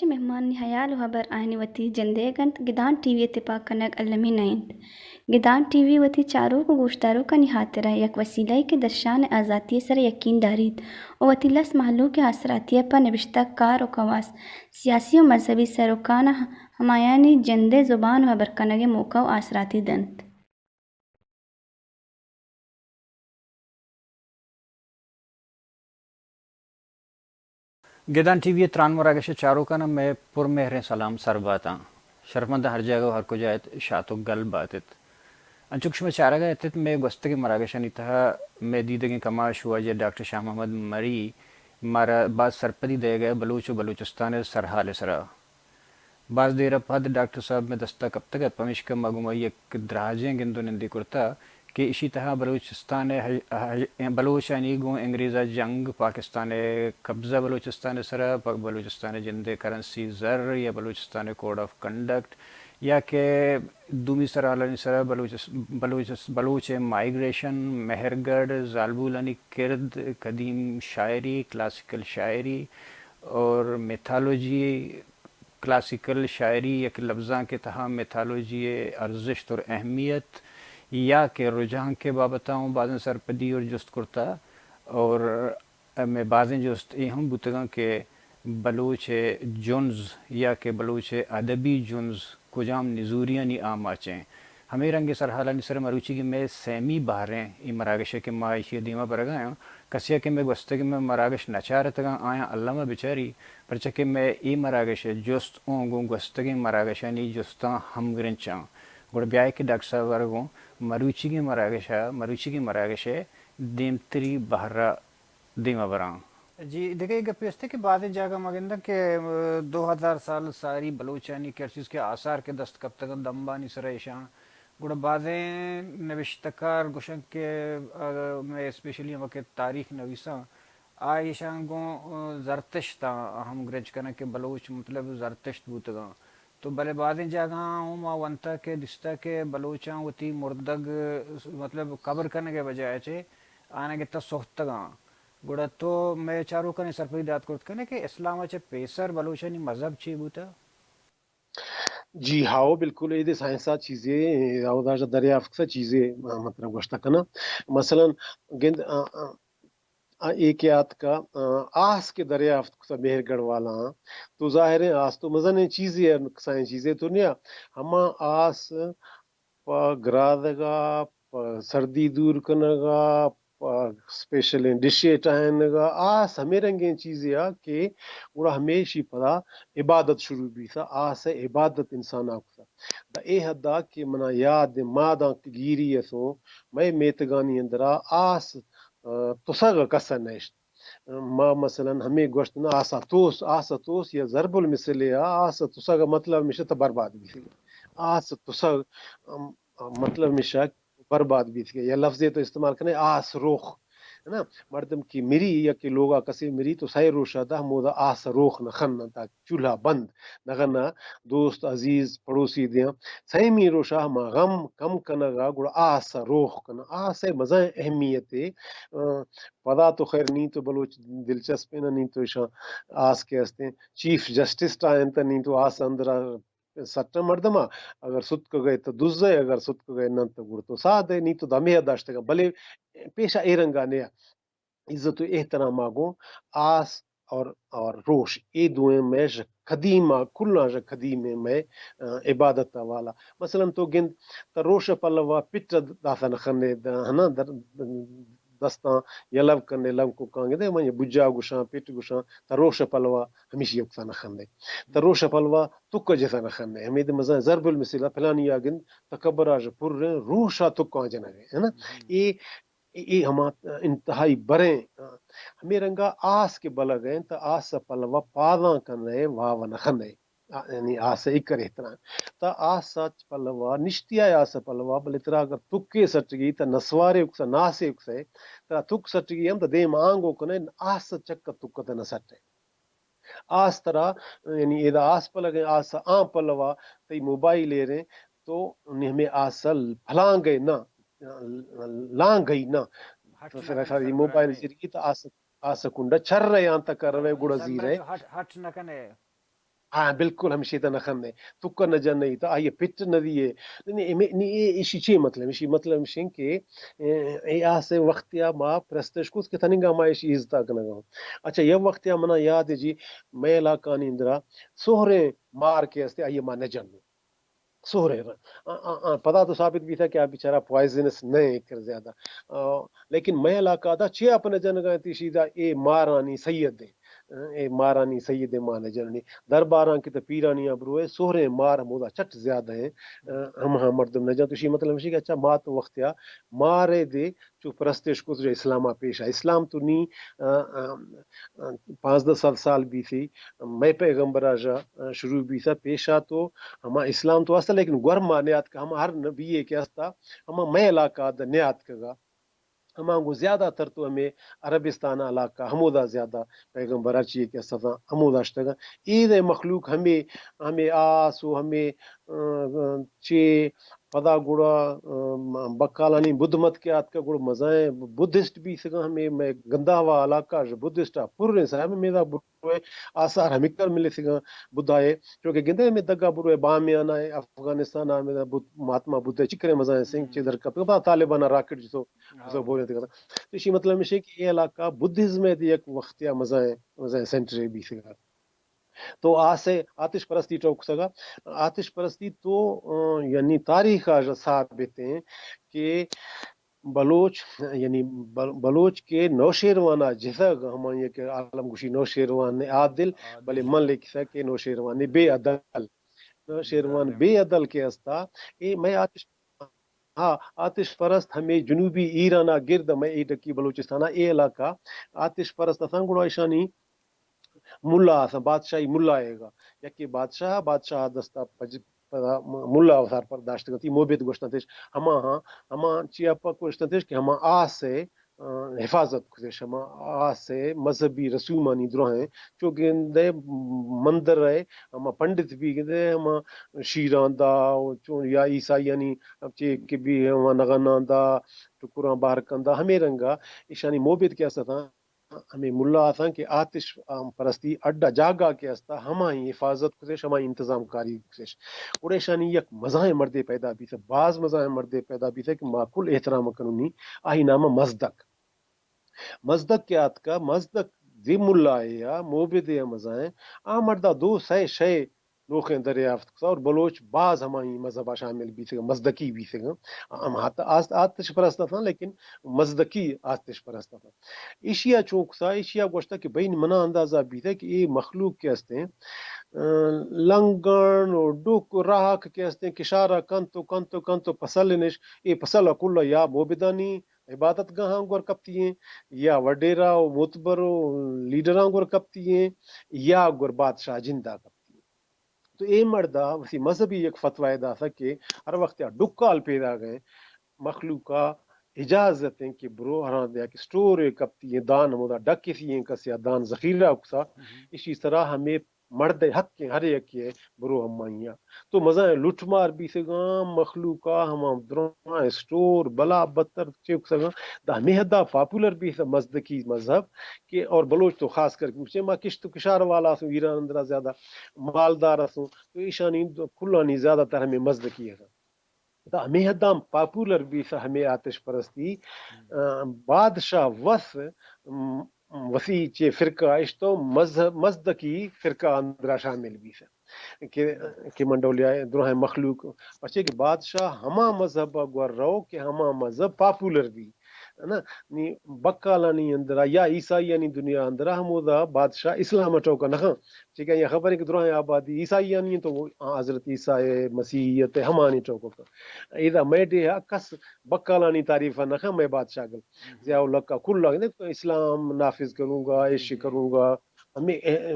مہمانانی ہیال و ہبر آیانی وتی جندئیگ انت۔ گدان ٹی وی ء تپاک کنگ المی نہ انت۔ گدان ٹی وی وتی چاروک و گوشداروکانی ہاترا یک وسیلہ یے کہ درشان ء آزاتی ء سرا یکین داریت و وتی لس مہلوک ء آسراتی ء پہ نبشتہ کار و کواس، سیاسی و مذہبی سروکاں ہمایانی جندئے زبان و ہبر کنگ ء موقع و آسراتی دنت۔ گدان ٹی وی ء تران مراگش ء چاروکاں مئے پر مہریں سلام سر باتاں۔ شرفمنداں ہر جاگہ و ہر کجا ات، شات و گل بات ات۔ انچو کہ شما چارگ ء ات ات، مئے گوستگیں مراگشانی تہا مئے دیدگیں کماش واجہ ڈاکٹر شاہ محمد مری مارا باز سرپدی دئیگ ء بلوچ و بلوچستان ء سرحال ء سرا۔ باز دیر ء پد ڈاکٹر صاحب مئے دست ء کپتگ ات، پمیشکا ما گوں آئی یک دراجیں گند و نندے کرتہ کہ اشی تہا بلوچستان ء ہژ-، ہژ-، بلوچانی گوں انگریز ء جنگ، پاکستان ء قبضہ بلوچستان ء سرا، پہ بلوچستان ء جند ء کرنسی زر یا بلوچستان ء کوڈ آف کنڈکٹ یا کہ دومی سرحالانی سرا بلوچ، بلوچ، بلوچ ء مائیگریشن، مہرگڑھ، زالبولانی کرد، قدیم شاعری، کلاسیکل شاعری اور میتھالوجی، کلاسیکل شاعری یک لبزانک ء تہا میتھالوجی ء ارزشت اور اہمیت یا کہ رجحان کے بابت ء اوں بازیں سرپدی اور جست کرتا اور مئے بازیں جست اے ہم بوتگاں کہ بلوچ ء جنز یا کہ بلوچ ء ادبی جنز کجام نزوریانی آماچ ایں۔ ہمے رنگ ء سرحالانی سر ء مروچیگیں مئے سیمی بہریں اے مراگش ء کہ ما ایشی ء دیما برگ ء آں، کسے ء کہ مئے گوستگیں مئے مراگش نہ چارتگاں، آیاں الم ء بچاری، پرچا کہ مئے اے مراگش ء جست اوں گوں گوستگیں مراگشانی جستاں ہمگرنچ آں۔ گڑا بیائے کہ ڈاکٹر صاحب ء گوں مروچیگیں مراگش ء، مروچیگیں مراگش ء دیمتری بہر ء دیما براں۔ جی، دگہ یک گپے است کہ بازیں جاگہ ما گنداں کہ، ء، دو ہزار سال ساری بلوچانی کہ ہر چیز کہ آثار کہ دست کپتگ انت دمبانی سر ء ایشاں، گڑا بازیں نبشتہ کار گوشنت کہ، ء، مئے اسپیشلی ہما کہ تاریخ نویساں، آ ایشاں گوں، ء، زرتشتاں ہمگرنچ کناں کہ بلوچ مطلب زرتشت بوتگاں۔ تو بلے بازیں جاگہاں ہوں ما ونتا کہ دیستا کہ بلوچاں وتی مردگ، مطلب قبر کنگ ء بجائے چہ آناں گتا سہتگاں۔ گڑا تو مئے چاروکانی سرپدی دات کرت کنے کہ اسلام ء چہ پیسر بلوچانی مذہب چی بوتا؟ جی ہاؤ، بالکل، اے دے سائنس ء چیزے، اودا دریافت کسا چیزے، مطلب گوشتا کنا۔ مثلاً گند، آ، آ، آ، اے کہ آتکا، آ، آس کہ دریافت کتا مہرگڑھ والاں، تو ظاہریں آس تو مزنیں چیزے ء، کسائیں چیزے تو نیا۔ ہما آس پہ گرادگ ء، پہ سردی دور کنگ ء، پہ اسپیشلیں ڈشے ٹاہینگ ء، آس ہمے رنگیں چیزے ء کہ گڑا ہمیشی پدا عبادت شروع بیثہ، آس ء عبادت انسان ء کثہ۔ داں اے حد ء کہ منا یاد انت ما داں کہ گیری اتوں، مئے میتگانی اندرا آس، ء، تسگ ء کس ء نہ اشت۔ ما مثلاً ہمے گوشت نہ، آس ء توس، آس ء توس یا ضرب المثلے ء آس ء تسگ ء مطلب ہمیش ات برباد بیثگ۔ آس ء تسگ، ام، مطلب ہمیش ات برباد بیثگ۔ یا لفظے تو استعمال کنے، آس روخ۔ ہے نا؟ مردم کہ مری یا کہ لوگا کسے مری تو سئے روشا دہ مودا آس ء روخ نہ خن انت۔ چولہا بند، نغنا دوست، عزیز، پڑوسی دیاں۔ سیمی روشا ہما غم کم کنگا گڑا آس ء روخ کناں۔ آس ء مزن اہمیتے۔ ء، پدا تو خیر نی تو بلوچ دلچسپ نہ، نی تو ایشاں آس کہ استیں چیف جسٹس ٹائینت، نی تو آس اندرا سٹن مردما، اگر ستکگئے تو دزئے، اگر ستکگئے نہ تو گڑا تو سادے، نی تو دمے داشتگا، بلے پیشا اے رنگا نیا۔ عزت و احترام ء گوں آس اور، اور روش، اے دوئیں مئے ژ-، قدیم ء، کلاں ژ-، قدیمیں مئے، ء، عبادت ء والا۔ مثلاً تو گند، تہ روش ء پلو ء پٹ ء داسا نہ خنے، د-، ہنا در-، دستاں یلو کنے، لنککاں گندے، من بجا گوشاں، پٹ گوشاں، تہ روش ء پلو ء ہمیشی ء کسا نہ خنے۔ تہ روش ء پلو ء تک ء جسا نہ خنے۔ ہمے دے مزن ضرب المثل ء پلانی ء گند، تکبر ء ژ-، پریں روش ء تکاں جنگ ء، ہے نا؟ اے اے، اے ہما انتہائی بریں، ہمے رنگا آس کہ بلگ انت، آس ء پلو ء پاداں کن ئے، واو ء نہ خن ئے۔ آ، یعنی آس ء اکر احترام۔ تا آس ء پلو ء نشتی ء آس ء پلو ء، بلے ترا اگر تکے سٹگی، تا نسوارے اکسہ، ناسے اکسہ، ترا تک سٹگی ہم تا دیم آنگو کن ئے، آس ء چک ء تک ء تہ نہ سٹ ئے۔ آس ترا، یعنی ادا آس پلگیں، آس آں پلوا تئی موبائل ایریں، تو نی ہمے آس ء پلانگئے نہ، لانگئی نہ۔ ہٹ تو نہ سر کنئے، سر سر موبائل برائے۔ ذریعے تو آس، آس کنڈا چر رہے آں تک روے گڑا سر زیرے۔ برائے تو ہٹ، ہٹ نہ کنے۔ ہاں، بالکل ہمشی تہ نہ خندے، تکا نہ جنئی تہ آئی پٹ نہ دیے۔ نی، نی، نی، اے، ایشی چی مطلب؟ ایشی مطلب ہمشی کہ، اے، اے آسے وقتیا ما پرستش کت کہ تننگا ما ایشی عزتا کنگا۔ اچھا، یہ وقتیا منا یاد ہے جی، مئے علاقانی اندرا سہریں مار کے استے، آئی ما نہ جنو۔ سہریں را۔ آ، آ، آ، پدا تو ثابت بیتا کہ آ بیچارہ پوائزنس نہ ایں کر زیادہ۔ آ، لیکن مئے علاقہ دا چیا پہ نہ جنگا انت، ایشی دا اے مارانی سید ایں۔ اے مارانی سید ایں، ما نہ جننی۔ درباراں کہ تہ پیرانی آ بروئے، سہریں مار ہمودا چٹ زیادہ ایں۔ ہم ہم مردم نہ جنت۔ تو ایشی مطلب ہمشی کہ اچھا ما تو وقتیا مارے دے چو پرستش کت جو اسلاما پیشا۔ اسلام تو نی، آ، آ، آ، پانزدہ سد سال بیتی، مئے پیغمبرا شروع بیتا، پیشا تو ہما اسلام تو استا، لیکن گور ما نیاتکا، ہما ہر نبی کہ استا، ہما مئے علاقہ دا نیاتکگا۔ ہما گوں زیادہ تر تو ہمے عربستان علاقہ، ہمودا زیادہ پیغمبر ہرچی کہ استا، ہمودا اشتگا۔ اے دے مخلوق ہمے، ہمے آس و ہمے، آ، چے پدا گڑا، آ، بکالانی بدھ مت کہ آتکا گڑا مزائیں بدھسٹ بیتگا، ہمے مئے گنداوا علاقہ بدھسٹ آ پر ہیں، صاحب ہمے دا بروئے آثار ہمکر ملتگاں بدھائے، چونکہ گندے ہمے دگا بروئے بامیان آئے، افغانستان آ ہمے دا بدھ، مہاتما بدھ چکرے مزائیں سنگ چے در کپتگا، پدا طالبان راکٹ جتو، جتو بولے تگا۔ تو اسی مطلب ہمشی کہ اے علاقہ بدھزم دے یک وقتیا مزائیں، مزائیں سینٹر بیتگا۔ تو آسے آتش پرستی ٹوک سگا، آتش پرستی تو، آ، یعنی تاریخ آ ثابت ہیں کہ بلوچ، یعنی بل-، بلوچ کہ نوشیروان ء جتگ، ہمائی کہ عالم گوشی نوشیروان عادل، بلے من لکھتا کہ نوشیروان بے عدل۔ نوشیروان بے عدل کہ استا، اے مئے آتش، ہاں، آتش پرست ہمے جنوبی ایران ء گرد، مئے اے ڈکی بلوچستان ء اے علاقہ آتش پرست اتاں، گڑا ایشانی ملا آساں، بادشاہی ملا ایگا۔ یکے بادشاہ، بادشاہ دستا پج-، پدا م-، ملا سر پر داشتگ اتی، موبد گوشتنتش، ہما ہاں، ہما چیا پک گوشتنتش کہ ہما آس ء، آ، حفاظت کتش، ہما آس ء مذہبی رسومانی دراہیں، چو گندے مندر ء ہما پنڈت بھی گندے ہما شیران دا، چون یا عیسائیانی چے کہ بھی ہما نغنان دا، ٹکراں بہر کندا، ہمے رنگا ایشانی موبد کہ است اتاں، ہمے ملا آتاں کہ آتش، آم، پرستی اڈا جاگہ کہ استا، ہمائی حفاظت کتش، ہمائی انتظام کاری کتش۔ گڑا ایشانی یک مزاحیں مردے پیدا بیتہ، باز مزاحیں مردے پیدا بیتہ کہ ما کل احترام کنونی، آئی نام مزدک۔ مزدک کہ آتکا، مزدک دی ملا یا موبدے مزاحیں، آ مردا دو سئے شئے نوخیں دریافت کتہ اور بلوچ باز ہمائی مذہبا شامل بیتگاں، مزدکی بیتگاں۔ ہم آت-، آست-، آتش پرست اتاں، لیکن مزدکی آتش پرست اتاں۔ ایشیا چون کتہ، ایشیا گوشتہ کہ بھئی منا اندازہ بیتہ کہ اے مخلوق کہ استیں، آ، لنگن و ڈک و راہک کہ استیں، کشارا کنت و کنت و کنت و پسل نش، اے پسل کل یا موبدانی عبادت گاہاں گور کپتی ہیں، یا وڈیرا و معتبر و لیڈراں گور کپتی ہیں، یا گور بادشاہ جندا کپتی ہیں۔ تو اے مردا وتی مذہبی یک فتوی داتہ کہ ہر وقت یا ڈکال پیدا گئے مخلوقا اجازت ہیں کہ برو ہراں دیا کہ سٹور کپتی ہیں، دان ہمودا ڈکتی ہیں، کس یا دان ذخیرہ کتا، اسی طرح ہمیں مرد حق ہیں ہر یکے برو ہمائیاں۔ تو مزائیں لٹ مار بیتگاں، مخلوقا ہما درائیں سٹور بلا بدتر چیک سگاں۔ دا ہمیں حدا پاپولر بیتہ مزدکی مذہب کہ اور بلوچ تو خاص کر کے ما کشت و کشار والا سوں، ایران اندرا زیادہ مالدار سوں، تو ایشانی کلانی زیادہ تر ہمیں مزدکی ہے۔ دا ہمیں حدا پاپولر بیتہ ہمیں آتش پرستی، آ، بادشاہ وس، م، وسی چے فرقہ اشتو مذہب، مزدکی فرقہ اندرا شامل بیتہ۔ کہ، کہ من ڈولیا دراہیں مخلوق، پرچے کہ بادشاہ ہما مذہب ء گور رو کہ ہما مذہب پاپولر بی، ہے نا؟ نی بکالانی اندرا یا عیسائیانی دنیا اندرا ہمودا بادشاہ اسلام ء ٹوکا نہ خاں، چیکہ یہ خبر ہے کہ دراہیں آبادی عیسائیانی ہیں تو وہ حضرت عیسیٰ مسیحیت ہمانی ٹوکا۔ ایدا مئے ڈیہا کس بکالانی تعریف نہ خاں، مئے بادشاہ گل ضیاء الحق کا کل اسلام نافذ کروں گا، عشق کروں گا۔ ہمیں، اے،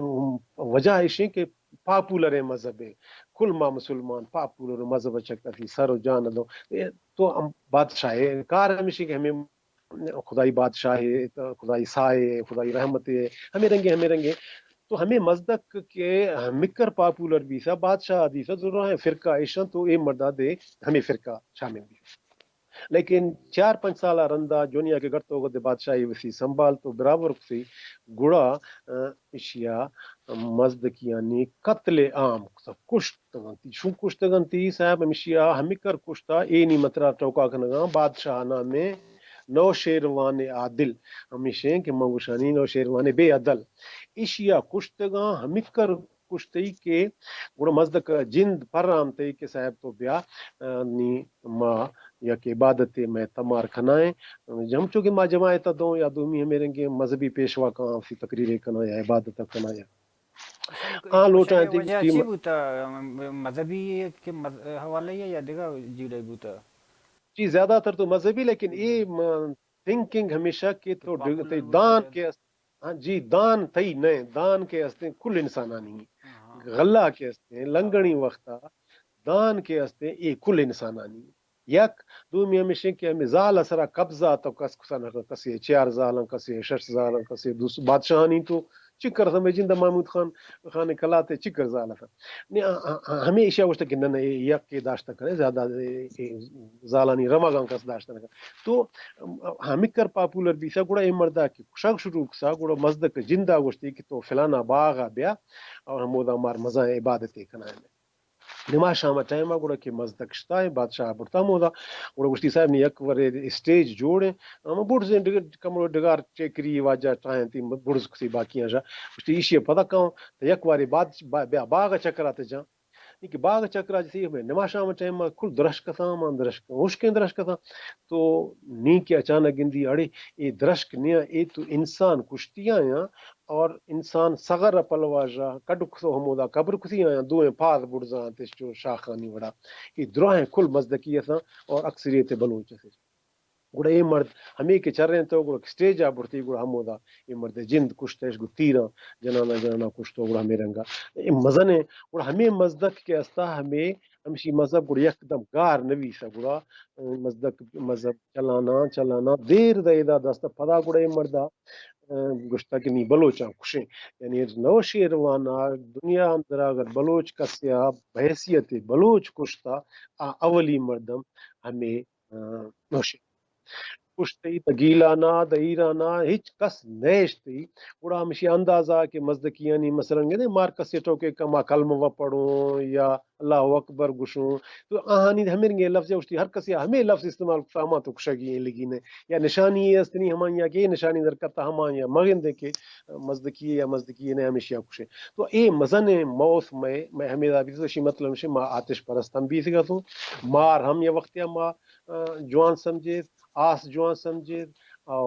وجہ ایش ہے کہ پاپولر مذہب ہے، کل ما مسلمان پاپولر مذہب چکتی سر و جان دو۔ اے تو ہم بادشاہ ہے، کار ہمیشہ کہ ہمیں خدائی بادشاہ ہے، خدائی سائے ہے، خدائی رحمت ہے، ہمیں رنگے، ہمیں رنگے۔ تو ہمیں مزدک کے ہمکر پاپولر بیسا، بادشاہ دیسا، تو راہ فرقہ ایشان تو اے مردا دے ہمیں فرقہ شامل بیسا۔ لیکن چار پنچ سال ءَ رندا جنیا کہ گر تو گد بادشاہی وسی سنبھال تو برابر کسی، گڑا، ا، اشیا مزدکیانی قتل عام کتا، کشتگنتی۔ چون کشتگنتی صاحب؟ ہمشیا ہمکر کشتا، اے نی مترا ٹوکا کنگا، بادشاہ نامے نوشیروان عادل، ہمیشیں کہ من گوشانی نوشیروان بے عدل، اشیا کشتگا، ہمکر کشتئی کہ گڑا مزدک جند پرام تئی کہ صاحب تو بیا، ا، نی ما یک عبادتے مئے تمار کنائیں، ہمچو کہ ما جماعت دوں یا دومی ہمے رنگیں مذہبی پیشوا کاں، وتی تقریرے کناں یا عبادت کناں یا آ لوٹاں تئی وجہ چی بوتا؟ مذہبی کہ مذ-، حوالہ یا، یا دگہ جیڑے بوتا؟ جی، زیادہ تر تو مذہبی، لیکن اے م-، تھنکنگ ہمیشہ کہ تو ڈگ-، تئی دان کہ است-، ہاں جی، دان تئی نہ، دان کہ استیں کل انسانانی، غلہ کہ استیں لنگڑی وقتا، دان کہ استیں اے کل انسانانی۔ یک، دومی ہمیشیں کہ ہمے زال ءِ سرا قبضہ تو کس کسا نہ کن، کسے چیار زالاں، کسے شش زالاں، کسے دو س-، بادشاہانی تو چکر اتاں، مئے جند ءَ محمود خان، خان کلات ءِ چکر زال اتاں۔ نی، آ، آ، آ، ہمے ایشی ءَ گوشتگ کہ نہ، نہ، اے یکے داشتہ کنے، زیادہ اے، اے زالانی رمگاں کس داشتہ نہ کن۔ تو ہمکر پاپولر بیثہ، گڑا اے مردا کہ کشگ شروع کثہ، گڑا مزدک جندا گوشتی کہ تو فلانا باغا بیا اور ہمودا مار مزن عبادتے کنائیں۔ نماشام ءِ ٹائم ءَ گڑا کہ مزدک شتائیں، بادشاہ برتا ہمودا، گڑا گوشتی صاحب نی یک ورے اسٹیج جوڑیں، ہم برزیں ڈگ-، کمرو ڈگار ٹیکری واجہ ٹاہیں تی برز کثی باقیاں شا۔ گوشتی ایشی ءَ پدا کاؤں، تو یک وارے بعد با-، بیا باغ ءِ چکرا تے جاں۔ نی کہ باغ ءِ چکرا جتی ہمے نماشام ءِ ٹائم ءَ کل درشک اتاں، مان درشک، ہشکیں درشک اتاں۔ تو نی کہ اچانک گندی، اڑے اے درشک نیاں، اے تو انسان کشتی آیاں، اور انسان سغر ءِ پلوا ژا کڈ کثو ہمودا قبر کثی آیاں، دوئیں پاد بڑزاں تش چو شاخانی وڑا۔ اے دراہیں کل مزدکی اتاں اور اکثریت بلوچ اتش۔ گڑا اے مرد ہمے کہ چرینتو، گڑا اسٹیج ءَ برتی، گڑا ہمودا اے مرد ءِ جند کشتش، گڑا تیراں جنانا جنانا کشتو، گڑا ہمے رنگا اے مزنیں۔ گڑا ہمے مزدک کہ استا ہمے، ہمشی مذہب گڑا یکدم گار نویسا، گڑا مزدک مذہب چلانا چلانا دیر دا ادا دستا، پدا گڑا اے مردا ا، گوشتگ کہ نی بلوچاں کشیں۔ یعنی نوشیروان ءَ دنیا اندر ءَ اگر بلوچ کسے ءَ بحیثیت بلوچ کشتا، آ اولی مردم ہمے، ا، نوشیر کشتئی۔ داں گیلان ءَ، داں ایران ءَ ہچ کس نہ اشتئی۔ گڑا ہمشی اندازہ کہ مزدکیانی مثلاً گندے مار کسے ٹوکے کہ ما کلمہ و پڑھوں یا اللہ اکبر گوشوں۔ تو آہانی ہمے رنگیں لفظ اوشتی، ہر کسی ہمے لفظ استعمال کتا، ہما تو کشگی ایں لگی نے۔ یا نشانی اے استنی ہمائی یا کہ اے نشانی در کتا ہمائی یا مگندے کہ مزدکی اے یا مزدکی اے نے ہمیشی کشے۔ تو اے مزن موت میں، میں ہمے دا بیتو شی مطلب شی ما آتش پرست ہم بیتگا تو مار ہم یا وقتی ما، ا، جوان سمجھے، آس جوان سمجھے، او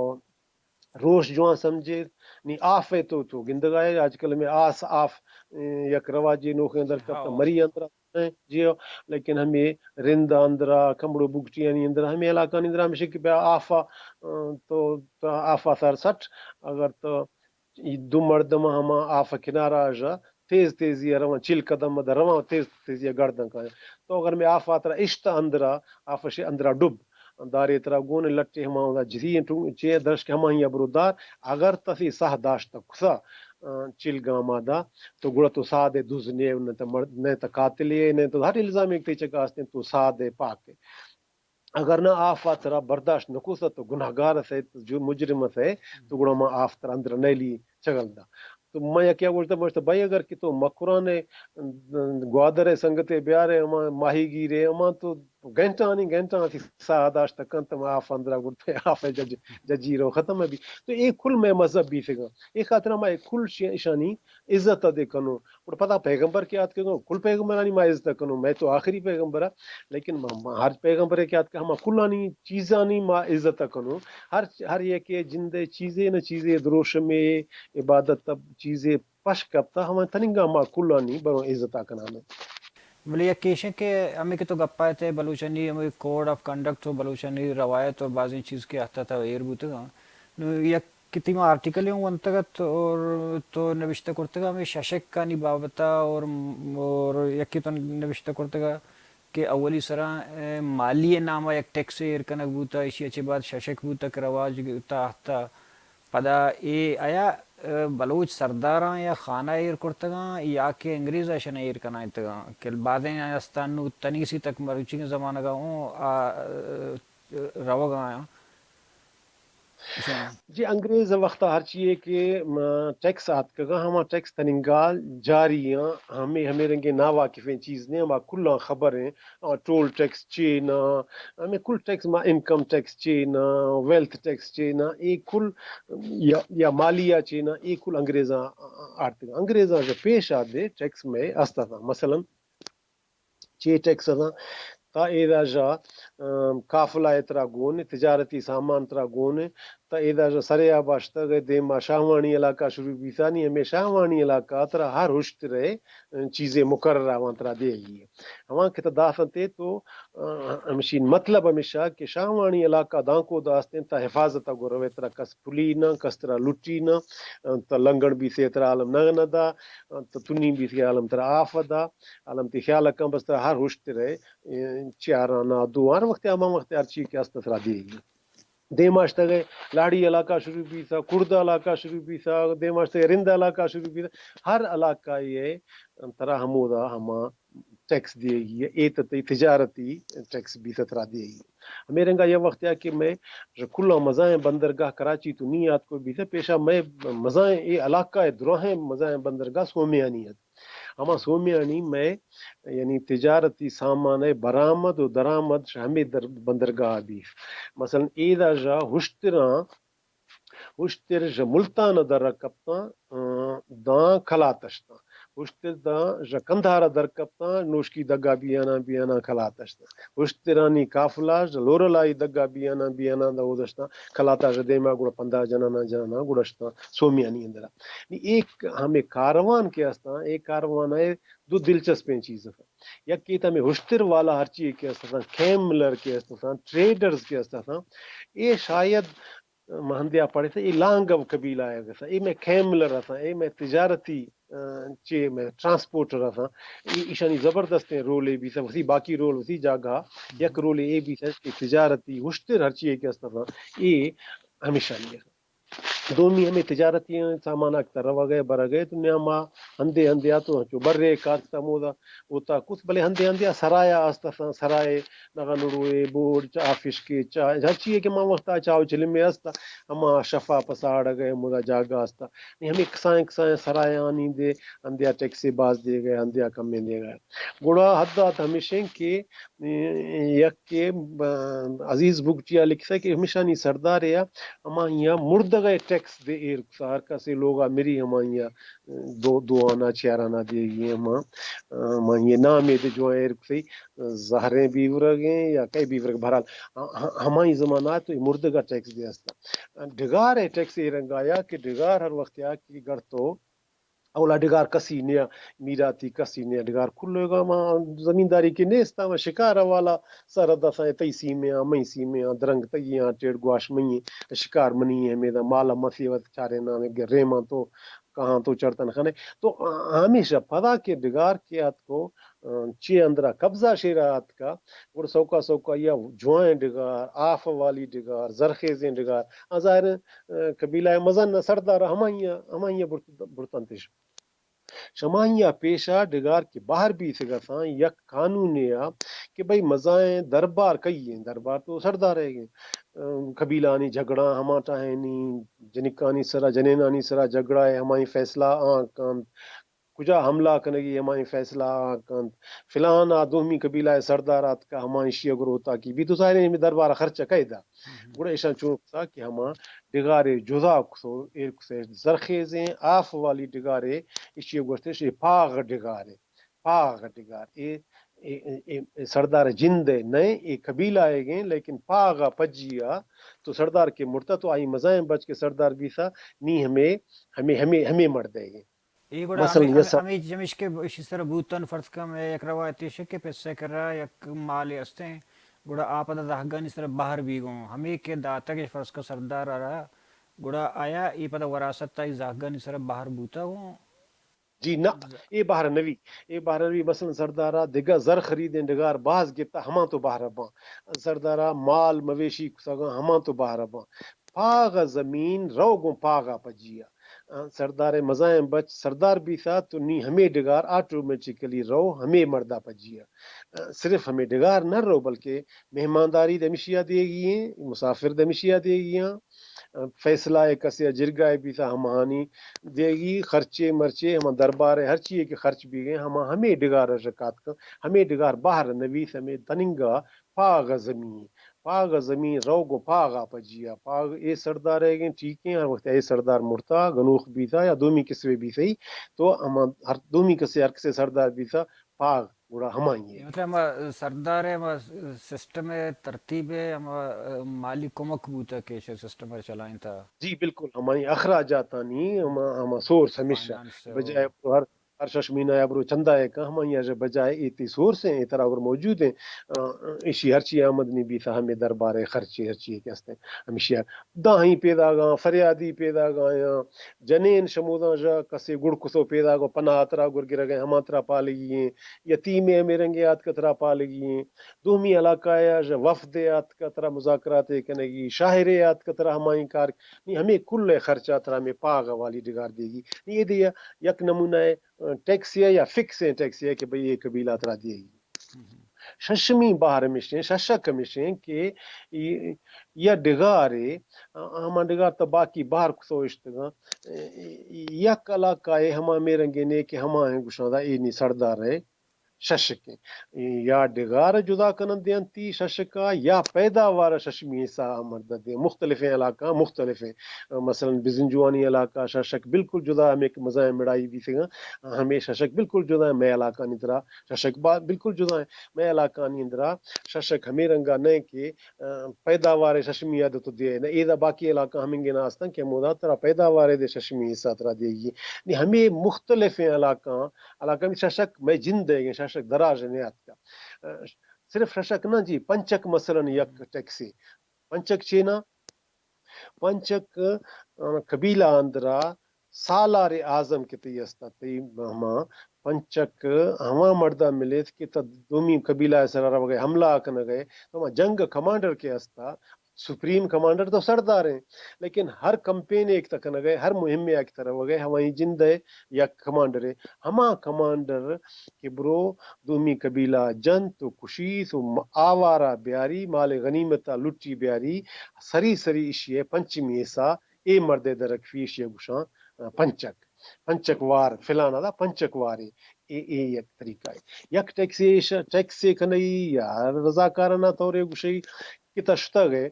روش جوان سمجھے۔ نی آف ءَ تو، تو گندگا ئے، آج کل میں آس، آف، اے، یک رواجے نوخیں در کپتا، ہاؤ۔ مری اندرا، اے، جی ہو، لیکن ہمے رند اندرا، کمبڑو بگٹیانی اندرا، ہمے علاقانی اندرا ہمیشہ کہ بیا آفا، ا، تو، تو آفا سر سٹ، اگر تو ای دو مردم ہما آف کنارا ژا تیز تیزی ءَ رواں، چل قدم ءَ رواں، تیز تیزی ءَ گردن کایاں۔ تو اگر میں آف ءَ ترا اشت اندرا، آف شے اندرا ڈب، دارے ترا گون لٹے ہما ہمدا جتی انت، چے درشک ہمائی ءَ برو دار، اگر تسی ساہ داشت کسا، ا، چل گاما دا، تو گڑا تو سادے دز نیو، نہ تو مرد، نہ تو قاتلے، نہ تو ہر الزام ایک تئی چکا استیں، تو سادے پاکے۔ اگر نہ آف ءَ ترا برداشت نہ کثہ تو گناہگار اسے، تو جو مجرم اسے، تو گڑا ما آف ترا اندر نیلی چگل دا۔ تو ما یکیا گوشتا، گوشتا، بھائی اگر کہ تو مکران ءَ گوادر ءَ سنگتے بیارے، ہما ماہی گیرے، ہما تو گھنٹانی گھنٹاں تئی ساہ داشت کنت، ما آف اندرا گڑتے آف ءَ جج-، ججی رو ختم بی۔ تو اے کل میں مذہب بیتگا۔ اے خاطر ما اے کل شی-، اشانی عزت ءَ دے کنوں۔ گڑا پدا پیغمبر کہ آتکگاں، کل پیغمبرانی ما عزت ءَ کنوں، میں تو آخری پیغمبر آں، لیکن ما، ما ہر پیغمبرے کہ آتکا ہما کلانی چیزانی ما عزت ءَ کنوں۔ ہر، ہر یکے جندے چیزے نہ چیزے دروشمے عبادت ءَ چیزے پش کپتا، ہما تننگا ما کلانی بروں عزت ءَ کنانے۔ بلے یک ایشیں کہ ہمے کہ تو گپا ات ئے بلوچانی ہمے کوڈ آف کنڈکٹ و بلوچانی روایت اور بازیں چیز کہ آتا تا ایر بوتگاں۔ نو یک کہ تئی ما آرٹیکلے اوں ونتگ ات اور تو نبشتہ کرتگ ہمے ششکانی بابت ءَ اور، اور یکے تو نبشتہ کرتگ کہ اولی سرا، اے، مالی نام ءَ یک ٹیکس ایر کنگ بوتا، ایشی ءَ چہ بعد ششک بوتا کہ رواج تا آہتا۔ پدا اے آیا، اے، بلوچ سرداراں یا خانہ ایر کرتگاں یا کہ انگریز اشان ایر کنائینتگاں کہ بازیں استان نو تنیسی تک مروچی زمانگ ءَ اوں آ، اے، روگ ءَ آیاں۔ جی، انگریز ءِ وخت ءَ ہرچی یے کہ ٹیکس آتکگ اَں، ہما ٹیکس تننگا جاری اَں، ہمے ہمے رنگیں ناواقفیں چیز نہ اَں، ہما کلاں خبر اَں۔ ٹول ٹیکس چے ناں، ہمے کل ٹیکس، ما انکم ٹیکس چے ناں، ویلتھ ٹیکس چے ناں، اے کل یا یا مالیہ چے ناں، اے کل انگریزاں آرتگ۔ انگریزاں پیش آ دے ٹیکس مئے است اتاں۔ مثلاً چے ٹیکس اتاں؟ تا ایدا ژا قافلہ ءِ ترا گون، تجارتی سامان ترا گون، تا ایدا ژا سرے آ باشتگ ءَ دیما شاہوانی علاقہ شروع بیثا، نی ہمے شاہوانی علاقہ ترا ہر ہشترے چیزے مقرر آواں ترا دیگی۔ ہواں کہ تا داثنتے تو ہمشین مطلب ہمیشہ کہ شاہوانی علاقہ دانکو داستیں، تا حفاظت ءَ گورو، ترا کس پلی نہ، کس ترا لٹی نہ، تا لنگڑ بیثے ترا عالم نہ نہ دا، تا تنی بیثے عالم ترا آف دا۔ عالم تی خیال کن، بس ترا ہر ہشترے چیاراں نا دو ہر وقت ہما وقت ہر چی کہ است ترا دیگی۔ دیماشتگ ءَ لاڑی علاقہ شروع بیثا، کرد علاقہ شروع بیثا، دیماشتگ ءَ رند علاقہ شروع بیثا، ہر علاقہ ءَ ترا ہمودا ہما ٹیکس دیگی ءَ، اے تہ تئی تجارتی ٹیکس بیثا ترا دیگی۔ ہمے رنگا یک وختے آ کہ مئے کلاں مزائیں بندرگاہ کراچی تو نی آتکو بیثا، پیشا مئے مزائیں اے علاقہ ءِ دراہیں مزائیں بندرگاہ سومیانی ات۔ ہما سومیانی مئے یعنی تجارتی سامان ءِ برآمد و درآمد ش ہمے در بندرگاہ بیث۔ مثلاً ایدا ژا ہشتراں ہشتر ژ ملتان ءَ در کپتاں، داں کلاتش تاں۔ ہشتر داں ژ کندھار ءَ در کپتاں، نوشکی دگا بیاناں بیاناں کلاتش تاں۔ ہشترانی قافلہ ژ لورالائی دگا بیاناں بیاناں دا اودشتاں۔ کلاتا ژ دیما گڑا پندہ جناناں جناناں گڑشتاں سومیانی اندرا۔ نی ایک ہمے کاروان کہ استاں، اے کاروان ءِ دو دلچسپیں چیز اتاں۔ یک ایت ہمے ہشتر والا ہرچی کہ استاں، کیملر کہ استاں، ٹریڈرز کہ استاں، اے شاید من ہندے آ پڑھتہ، اے لانگو قبیلہ ءِ گسا، اے مئے کیملر اتاں، اے مئے تجارتی چے مئے ٹرانسپورٹر اتاں۔ ایشانی زبردستیں رولے بیثا، وثی باقی رول وثی جاگہ، یک رولے اے بیثا کہ تجارتی ہشتر ہرچی کہ استاں، اے ہمیشانی اتاں۔ دومی ہمے تجارتی سامان آک تہ روگ ءَ برگ ءَ، تو نیاما ہندے ہندے آ تو انچو برے کارت ہمودا اوتا کت، بلے ہندے ہندے آ سرایا است اتاں، سرائے نغن روئے بوڑ چا آفش کے چا ہرچی کہ ما وختا چاو چلمے است، ہما شفا پساڑگ ءَ ہمودا جاگہ است۔ نی ہمے کسائیں کسائیں سرایانی دے ہندے آ ٹیکسے باز دیگ ءَ، ہندے آ کمیں دیگ ءَ۔ گڑا حد آت ہمیشیں کہ یک کہ عزیز بگٹی ءَ لکھتا کہ ہمیشانی سردارے ءَ ہمائی ءَ مردگ ءِ ٹیکس دے ایر کتا، ہر کسے لوگ ءَ مری ہمائی ءَ دو دو آنا چیار آنا دیگی ہما ہمائی ءَ نامے دے جوان ایر کتئی، زہریں بیورگیں یا کئی بیورگ، بہرحال ہمائی زمانہ ءَ تو مردگ ءِ ٹیکس دے استا۔ ڈگار ءِ ٹیکس اے رنگ آیا کہ ڈگار ہر وقت آ کہ گر تو اولا ڈگار کسی نیا، میراتی کسی نیا، ڈگار کلوگا ما زمینداری کہ نیستا، ما شکار والا سرحد اساں، تئی سیمے آں، مئی سیمے آں، درنگ تئی آں، ٹیڑ گواش مئی، شکار منی، ہمیدا مال مسیوت چارے نامے گریماں تو کہاں تو چڑتن خنے۔ تو ہمیشہ پدا کہ ڈگار کہ آتکو چے اندرا قبضہ شیرا آتکا، گڑا سوکا سوکا یا جوائیں ڈگار، آف والی ڈگار، زرخیزیں ڈگار، آ ظاہر قبیلہ مزن سردار ہمائی ہمائی برتنتش۔ شمائی پیشا ڈگار کہ بہر بیتگ اتاں یک قانونے آ کہ بھئی مزائیں دربار کئی ایں، دربار تو سردار ئیگ ایں۔ قبیلانی جھگڑا ہما ٹاہینی، جنکانی سرا، جنینانی سرا جھگڑا ء ہمائی فیصلہ آں کنت، کجا حملہ کنگی ہمائی فیصلہ آں کنت، فلان آ دومی قبیلہ ء سردار آتکا ہمائی شیعہ گروہ تاکی بیت، تو ظاہر ہے ہمیں دربار خرچہ کئے دا۔ گڑا ایشاں چون کتا کہ ہما ڈگارے جدا کتو، ایر کتش زرخیزیں آف والی ڈگارے، ایشی گوشتش اے پاغ ڈگارے، پاغ ڈگار۔ اے، اے، اے، اے سردار جند ء نئے، اے قبیلہ ئیگیں، لیکن پاغ ء پجی ء تو سردار کہ مرتا تو آئی مزائیں بچ کہ سردار بیثا، نی ہمے، ہمے، ہمے، ہمے مرد ئیگیں۔ اے گڑا مثلاً ہمے، ہمے، ہمے چمیش کہ ایشی سر بوتن، فرض کن مئے یک روایتے شک کہ پسے کرا یک مالے استیں، گڑا آ پدا زہگانی سر بہر بیگوں، ہمے کہ داتگ اش فرض کن سردار ء را، گڑا آیا اے پدا وراثت ء زہگانی سر بہر بوتا گوں؟ جی نہ، اے بہر نوی، اے بہر نوی۔ مثلاً سردار ء دگہ زر خریدیں ڈگار باز گپتا، ہما تو بہر باں۔ سردار ء مال مویشی کتگاں، ہما تو بہر باں۔ پاغ ء زمین رو گوں پاغ ء پجی ء۔ سردار ءِ مزائیں بچ سردار بیثہ تو نی ہمے ڈگار آٹومیٹیکلی رو ہمے مردا پجیا۔ صرف ہمے ڈگار نہ رو بلکہ مہمانداری دمشیا دیگی ہیں، مسافر دمشیا دیگی ہیں۔ فیصلہ ءِ کسے ءِ جرگہ ءَ بیثہ ہماہانی دیگی، خرچے مرچے ہما دربار ءِ ہر چیئے کہ خرچ بیگیں ہما ہمے ڈگار ءَ رکات کن، ہمے ڈگار بہر نویث ہمے تننگا پاغ ءِ زمین، پاغ ءِ زمین روگ و پاغ ءَ پجیا۔ پاغ اے سردار ءِ گیں ٹھیک ہیں، ہر وقت اے سردار مرتا، گنوخ بیثہ یا دومی کسے بیثہ تو ہما ہر دومی کسے ہر کسے سردار بیثہ پاغ گڑا ہمائی ہے۔ مطلب ہما سردار ءِ ہما سسٹم ءِ ترتیب ءِ ہما مالی کمک بوتا کہ ایشی سسٹم ءَ چلائیں تا۔ جی بالکل، ہمائی اخراجاتانی ہما، ہما سورس ہمیشہ فائنانس ءِ بجائے ہر، ہر شش مہینہ یا برو چندہ ءِ کن ہمائی اجہ بجائے ایتی سورس ہیں، اے ترا اگر موجود ہیں، ایشی ہرچی آمدنی بیثہ ہمے دربار ءِ خرچے ہرچی کہ ہستیں ہمیشی داہی پیداگاں، فریادی پیداگاں، جنین شموداں ژہ کسے گڑ کثو پیداگو پناہ ترا گر گرگ ءَ ہما ترا پالگی ہیں، یتیمے ہمے رنگے آتکہ ترا پالگی ہیں، دومی علاقہ ءَ ژہ وفدے آتکہ ترا مذاکراتے کنگی، شاعرے آتکہ ترا ہمائی کار، نی ہمے کل ءِ خرچہ ترا ہمے پاغ والی ڈگار دیگی۔ نی اے دے یک نمونہ ٹیکسے یا فکس ہیں ٹیکسے کہ بھئی اے قبیلہ ترا دیگی۔ ششمی بہر ہمیش ہیں، ششک ہمیش ہیں کہ یا ڈگارے، ہما ڈگار تا باقی بہر کثو اشتگاں، یک علاقہ ءِ ہما میرنگے نے کہ ہما ہیں گشاں دا اے نی سردار ءِ ششک ہیں۔ یا ڈگار جدا کنن دیانتی ششکا یا پیداوار ششمی حصہ مرد دے مختلفیں علاقہ مختلفیں، مثلاً بزنجوانی علاقہ ششک بالکل جدا ہمیں مزائیں مڑائی بیتگاں، ہمیں ششک بالکل جدا ہیں مئے علاقہ نی ترا ششک با-، بالکل جدا ہیں۔ مئے علاقانی اندرا ششک ہمے رنگا نہ کہ، آ، پیداوار ششمی ءَ تو دے نہ، ایدا باقی علاقہ ہمنگے نہ ہستن کہ ہمودا ترا پیداوار دے ششمی حصہ ترا دیگی۔ نی ہمے مختلفیں علاقہ، علاقہ میں ششک مئے جند ہے، ششک دراج نے آتکا۔ آ، صرف ششک نہ جی، پنچک مثلاً یک ٹیکسی۔ پنچک چینا؟ پنچک، آ، قبیلہ اندرا سالار اعظم کہ تئی استا، تئی ہما پنچک ہما مردا ملیت کہ تا دومی قبیلہ ءِ سرا روگ ءَ حملہ کنگ ءَ، تو ہما جنگ کمانڈر کہ استا، سپریم کمانڈر تو سردار ہیں، لیکن ہر کمپین ایک تا کنگ ءَ، ہر مہم ایک تا روگ ءَ، ہمائی جند ءِ یک کمانڈر ہے۔ ہما کمانڈر کہ برو دومی قبیلہ جنت و کشیت و م-، آوارا بیاری، مال غنیمت لٹی بیاری، سری سری اشی ءِ پنچمی حصہ اے مردے درکفی، ایشی ءَ گوشاں، آ، پنچک۔ پنچک وار، فلانا دا پنچک وارے۔ اے، اے یک طریقہ ہے۔ یک ٹیکسے ش-، ٹیکسے کنئی یا رضاکارانہ طورے گوشئی کہ تا شتگ ہے،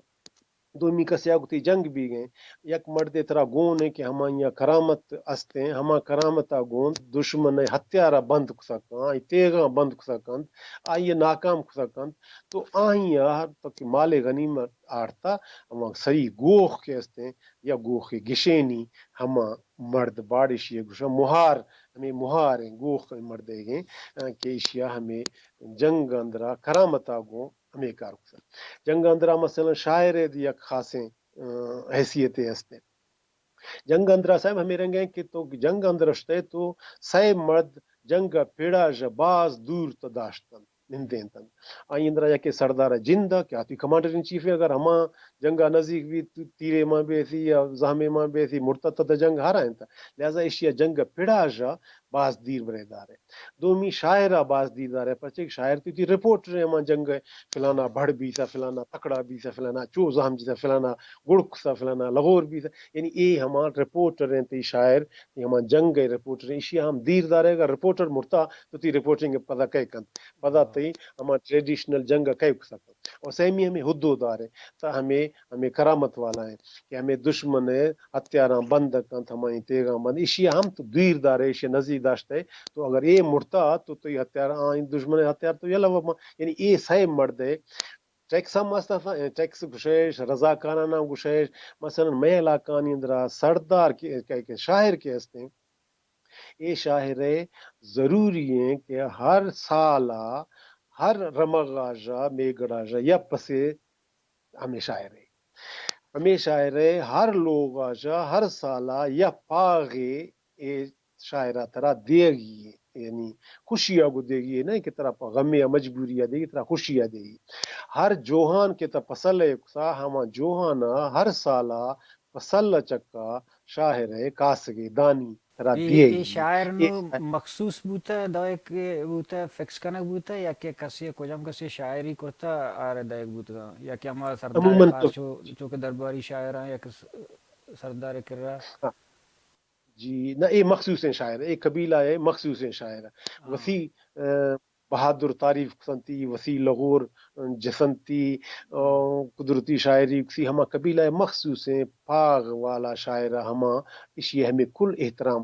دومی کسے آ گتی جنگ بیگیں، یک مردے ترا گون ہے کہ ہمائی کرامت استیں، ہما کرامت آ گون دشمن ہتھیارا بند کتگ، آئی تیغاں بند کتگ انت، آئی ناکام کتگ انت، تو آئی تو کہ مال غنیمت آرتا، ہما سری گوخ کہ استیں، یا گوخ گشینی ہما مرد باڑ ایشی گوشاں مہار، ہمے مہار ہیں گوخ مردے گیں، آ، کہ ایشیا ہمے جنگ اندرا کرامتا گوں ہمے کار کتا۔ جنگ اندرا مثلاً شاعر دی یک خاصیں، آ، حیثیت ہستے۔ جنگ اندرا صاحب ہمے رنگ ہیں کہ تو جنگ اندر اشتے تو سئے مرد جنگ پڑا ژ باز دور تو داشتن۔ نندینتنت۔ آئی اندرا یکے سردار جند کہ آتی کمانڈر ان چیف ہے، اگر ہما جنگا نزیک بھی تیرے ماں بیسی یا زہمے ماں بیسی مرتد تد جنگ ہرا انت۔ لہذا ایشیا جنگ پڑا ژا باز دیر برے دارے۔ دومی شاعرا باز دیر دارے، پرچے کہ شاعر تو تی رپورٹر ہما جنگ فلانا بھڑ بیسا، فلانا تکڑا بیسا، فلانا چو زہم جیسا، فلانا گڑکسا، فلانا لغور بیسا، یعنی اے ہما رپورٹر انت، تی شاعر، تی ہما جنگ رپورٹر، ایشیا ہم دیر دارے، اگر رپورٹر مرتا تو تی رپورٹنگ پدا کئے کنت؟ پدا تئی ہما ٹریڈیشنل جنگ ء کئے کت کنت؟ اور سیمی ہمیں ہدو دارے، تا ہمیں، ہمیں کرامت والا ہیں کہ ہمیں دشمن ء ہتھیاراں بند کنت، ہمائی تیغاں بند۔ ایشی ہم تو دیر دارے، ایشی نزی داشتے، تو اگر اے مرتا تو تئی ہتھیار، آئی دشمن ء ہتھیار تو یلہ و ما-، یعنی اے سئے مرد ء ٹیکس ہم است، ٹیکس گشش، رضاکارانہ گشش، مثلاً مئے علاقانی اندرا سردار کہ، کہ، کہ شاعر کہ ہستیں، اے شاعر ء ضروری ہیں کہ ہر سال ء ہر رمغ ء ژا، میگڑ ء ژا یا پسے ہمے شاعر ء، ہمے شاعر ء ہر لوغ ء ژا ہر سال ء یا پاغے اے شاعر ء ترا دیگی ہے، یعنی خوشی ء گو دیگی ہے، نہ کہ ترا پہ غمے ء مجبوری ء دیگی، ترا خوشی ء دیگی۔ ہر جوہان کہ تا پسل ء کتا، ہما جوہان ء ہر سال ء پہ سل ء چکا شاعر ء کاسگے دانی ترا اے، دیئے۔ اے شاعر نو مخصوص بوتہ، دائیک بوتہ، فکس کنگ بوتہ، یا کہ کسے کجام کسے شاعری کرتہ، آرہ دائیک بوتگاں، یا کہ ہما سردار عموماً خاص تو چو، چو کہ درباری شاعراں یا کہ س-، سردار کرا؟ ہاں۔ جی، نہ، اے مخصوصیں شاعر، اے قبیلہ ء مخصوصیں شاعر۔ ہاں۔ وسیع، آ، بہادر تعریف کسنتی، وسیع لغور جسنتی، آ، ہم۔ قدرتی شاعری کسی ہما قبیلہ ء مخصوصیں پاغ والا شاعر ہما، اشی ہمیں کل احترام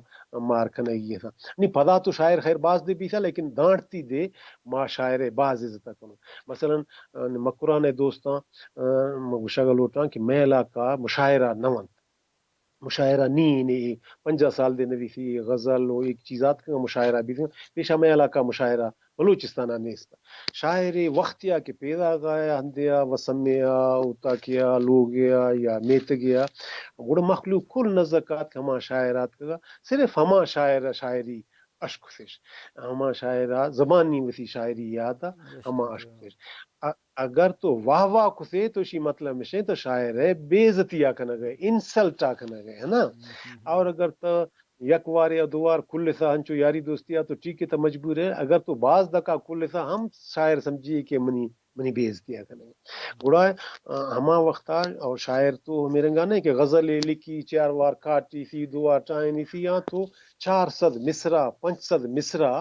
مار کنگی تھا۔ نی پدا تو شاعر خیر باز دے بیتا، لیکن دانڑتی دے ما شاعر باز عزت کنو۔ مثلاً، آ، مکران دوستاں، آ، من گوشگ لوٹاں کہ میں علاقہ مشاعرہ نہ ونت۔ مشاعرہ نی، نی پنجاہ سال دے نویسی غزل و ایک چیزات کا مشاعرہ بھی، پیشہ میں علاقہ مشاعرہ بلوچستان نیست۔ شاعر وقت یا کہ پیدا گایا ہندیا وسمیا اوتا کیا لوگیا یا میتگیا، گڑا مخلوق کل نزکات کہ ہما شاعرات کا، صرف ہما شاعر شاعری اشکسش۔ ہما شاعرہ زبانی وتی شاعری یاد ء ہما اشکسش۔ ا-، اگر تو واہ واہ کسے تو شی مطلب مشیں تو شاعر ء بے عزتی ء کنگ ء، انسلٹ ء کنگ ء، ہے نا؟ ہم، ہم، ہم۔ اور اگر تو یک وار یا دو وار کلسا ہنچو یاری دوستی ء تو ٹھیک ہے تو مجبور ہے، اگر تو باز دکا کلسا ہم شاعر سمجھی کہ منی منی بے عزتی ء کنگ ء۔ گڑا، آ، ہما وقت ء اور شاعر تو ہمے رنگا نہ کہ غزل ء لکھی، چار وار کاٹی سی، دو وار ٹائنی سی، آ تو چار سد مصرع، پنچ سد مصرع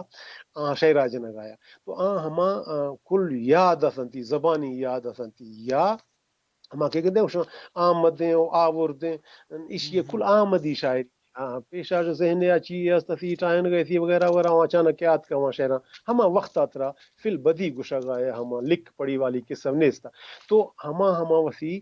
آ شعرا جنگ آیا۔ تو آ ہما، آ، کل یاد اسنتی، زبانی یاد اسنتی یا ہما کہ گندے اوشاں آمدیں و آوردیں، ایشی ء کل آمدی شاعری۔ ہاں، پیشا جو ذہن یا چی است، اسی ٹائن گئے سی وغیرہ وغیرہ، وہاں اچانک یاد کا وہاں شعراں۔ ہما وقت ء ترا فی البدی گشگ آیا، ہما لکھ پڑھی والی قسم نیستا۔ تو ہما، ہما وسی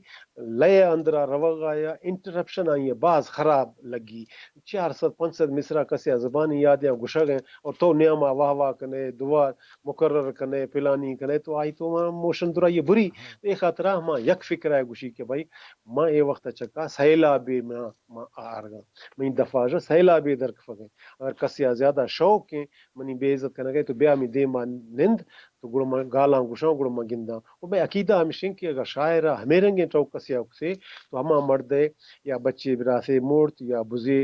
لئے اندرا روگ آیا، انٹرپشن آئی ء باز خراب لگی۔ چار سد پنچ سد مصرع کسے ء زبانی یاد یا گشگ ہیں اور تو نیاما واہ واہ کنے، دعا مقرر کنے، پلانی کنے، تو آئی تو ما موشن درا یہ بری۔ ہاں۔ اے خاطرا ہما یک فکر آئے گوشی کہ بھائی، ما اے وقت چکا سیلابے ما، ما آرگا۔ منی دفاع جو سیلابے در کفگے۔ اگر کسی آ زیادہ شوق ہیں، منی بے عزت کنگے تو بیا می دیما نند، تو گڑا من گالاں گوشاں، گڑا من گنداں۔ و بھئی عقیدہ ہمشیں کہ اگر شاعر ہمے رنگیں ٹوک کسی آ کسے، تو ہما مردے یا بچے براسے مرت یا بزے،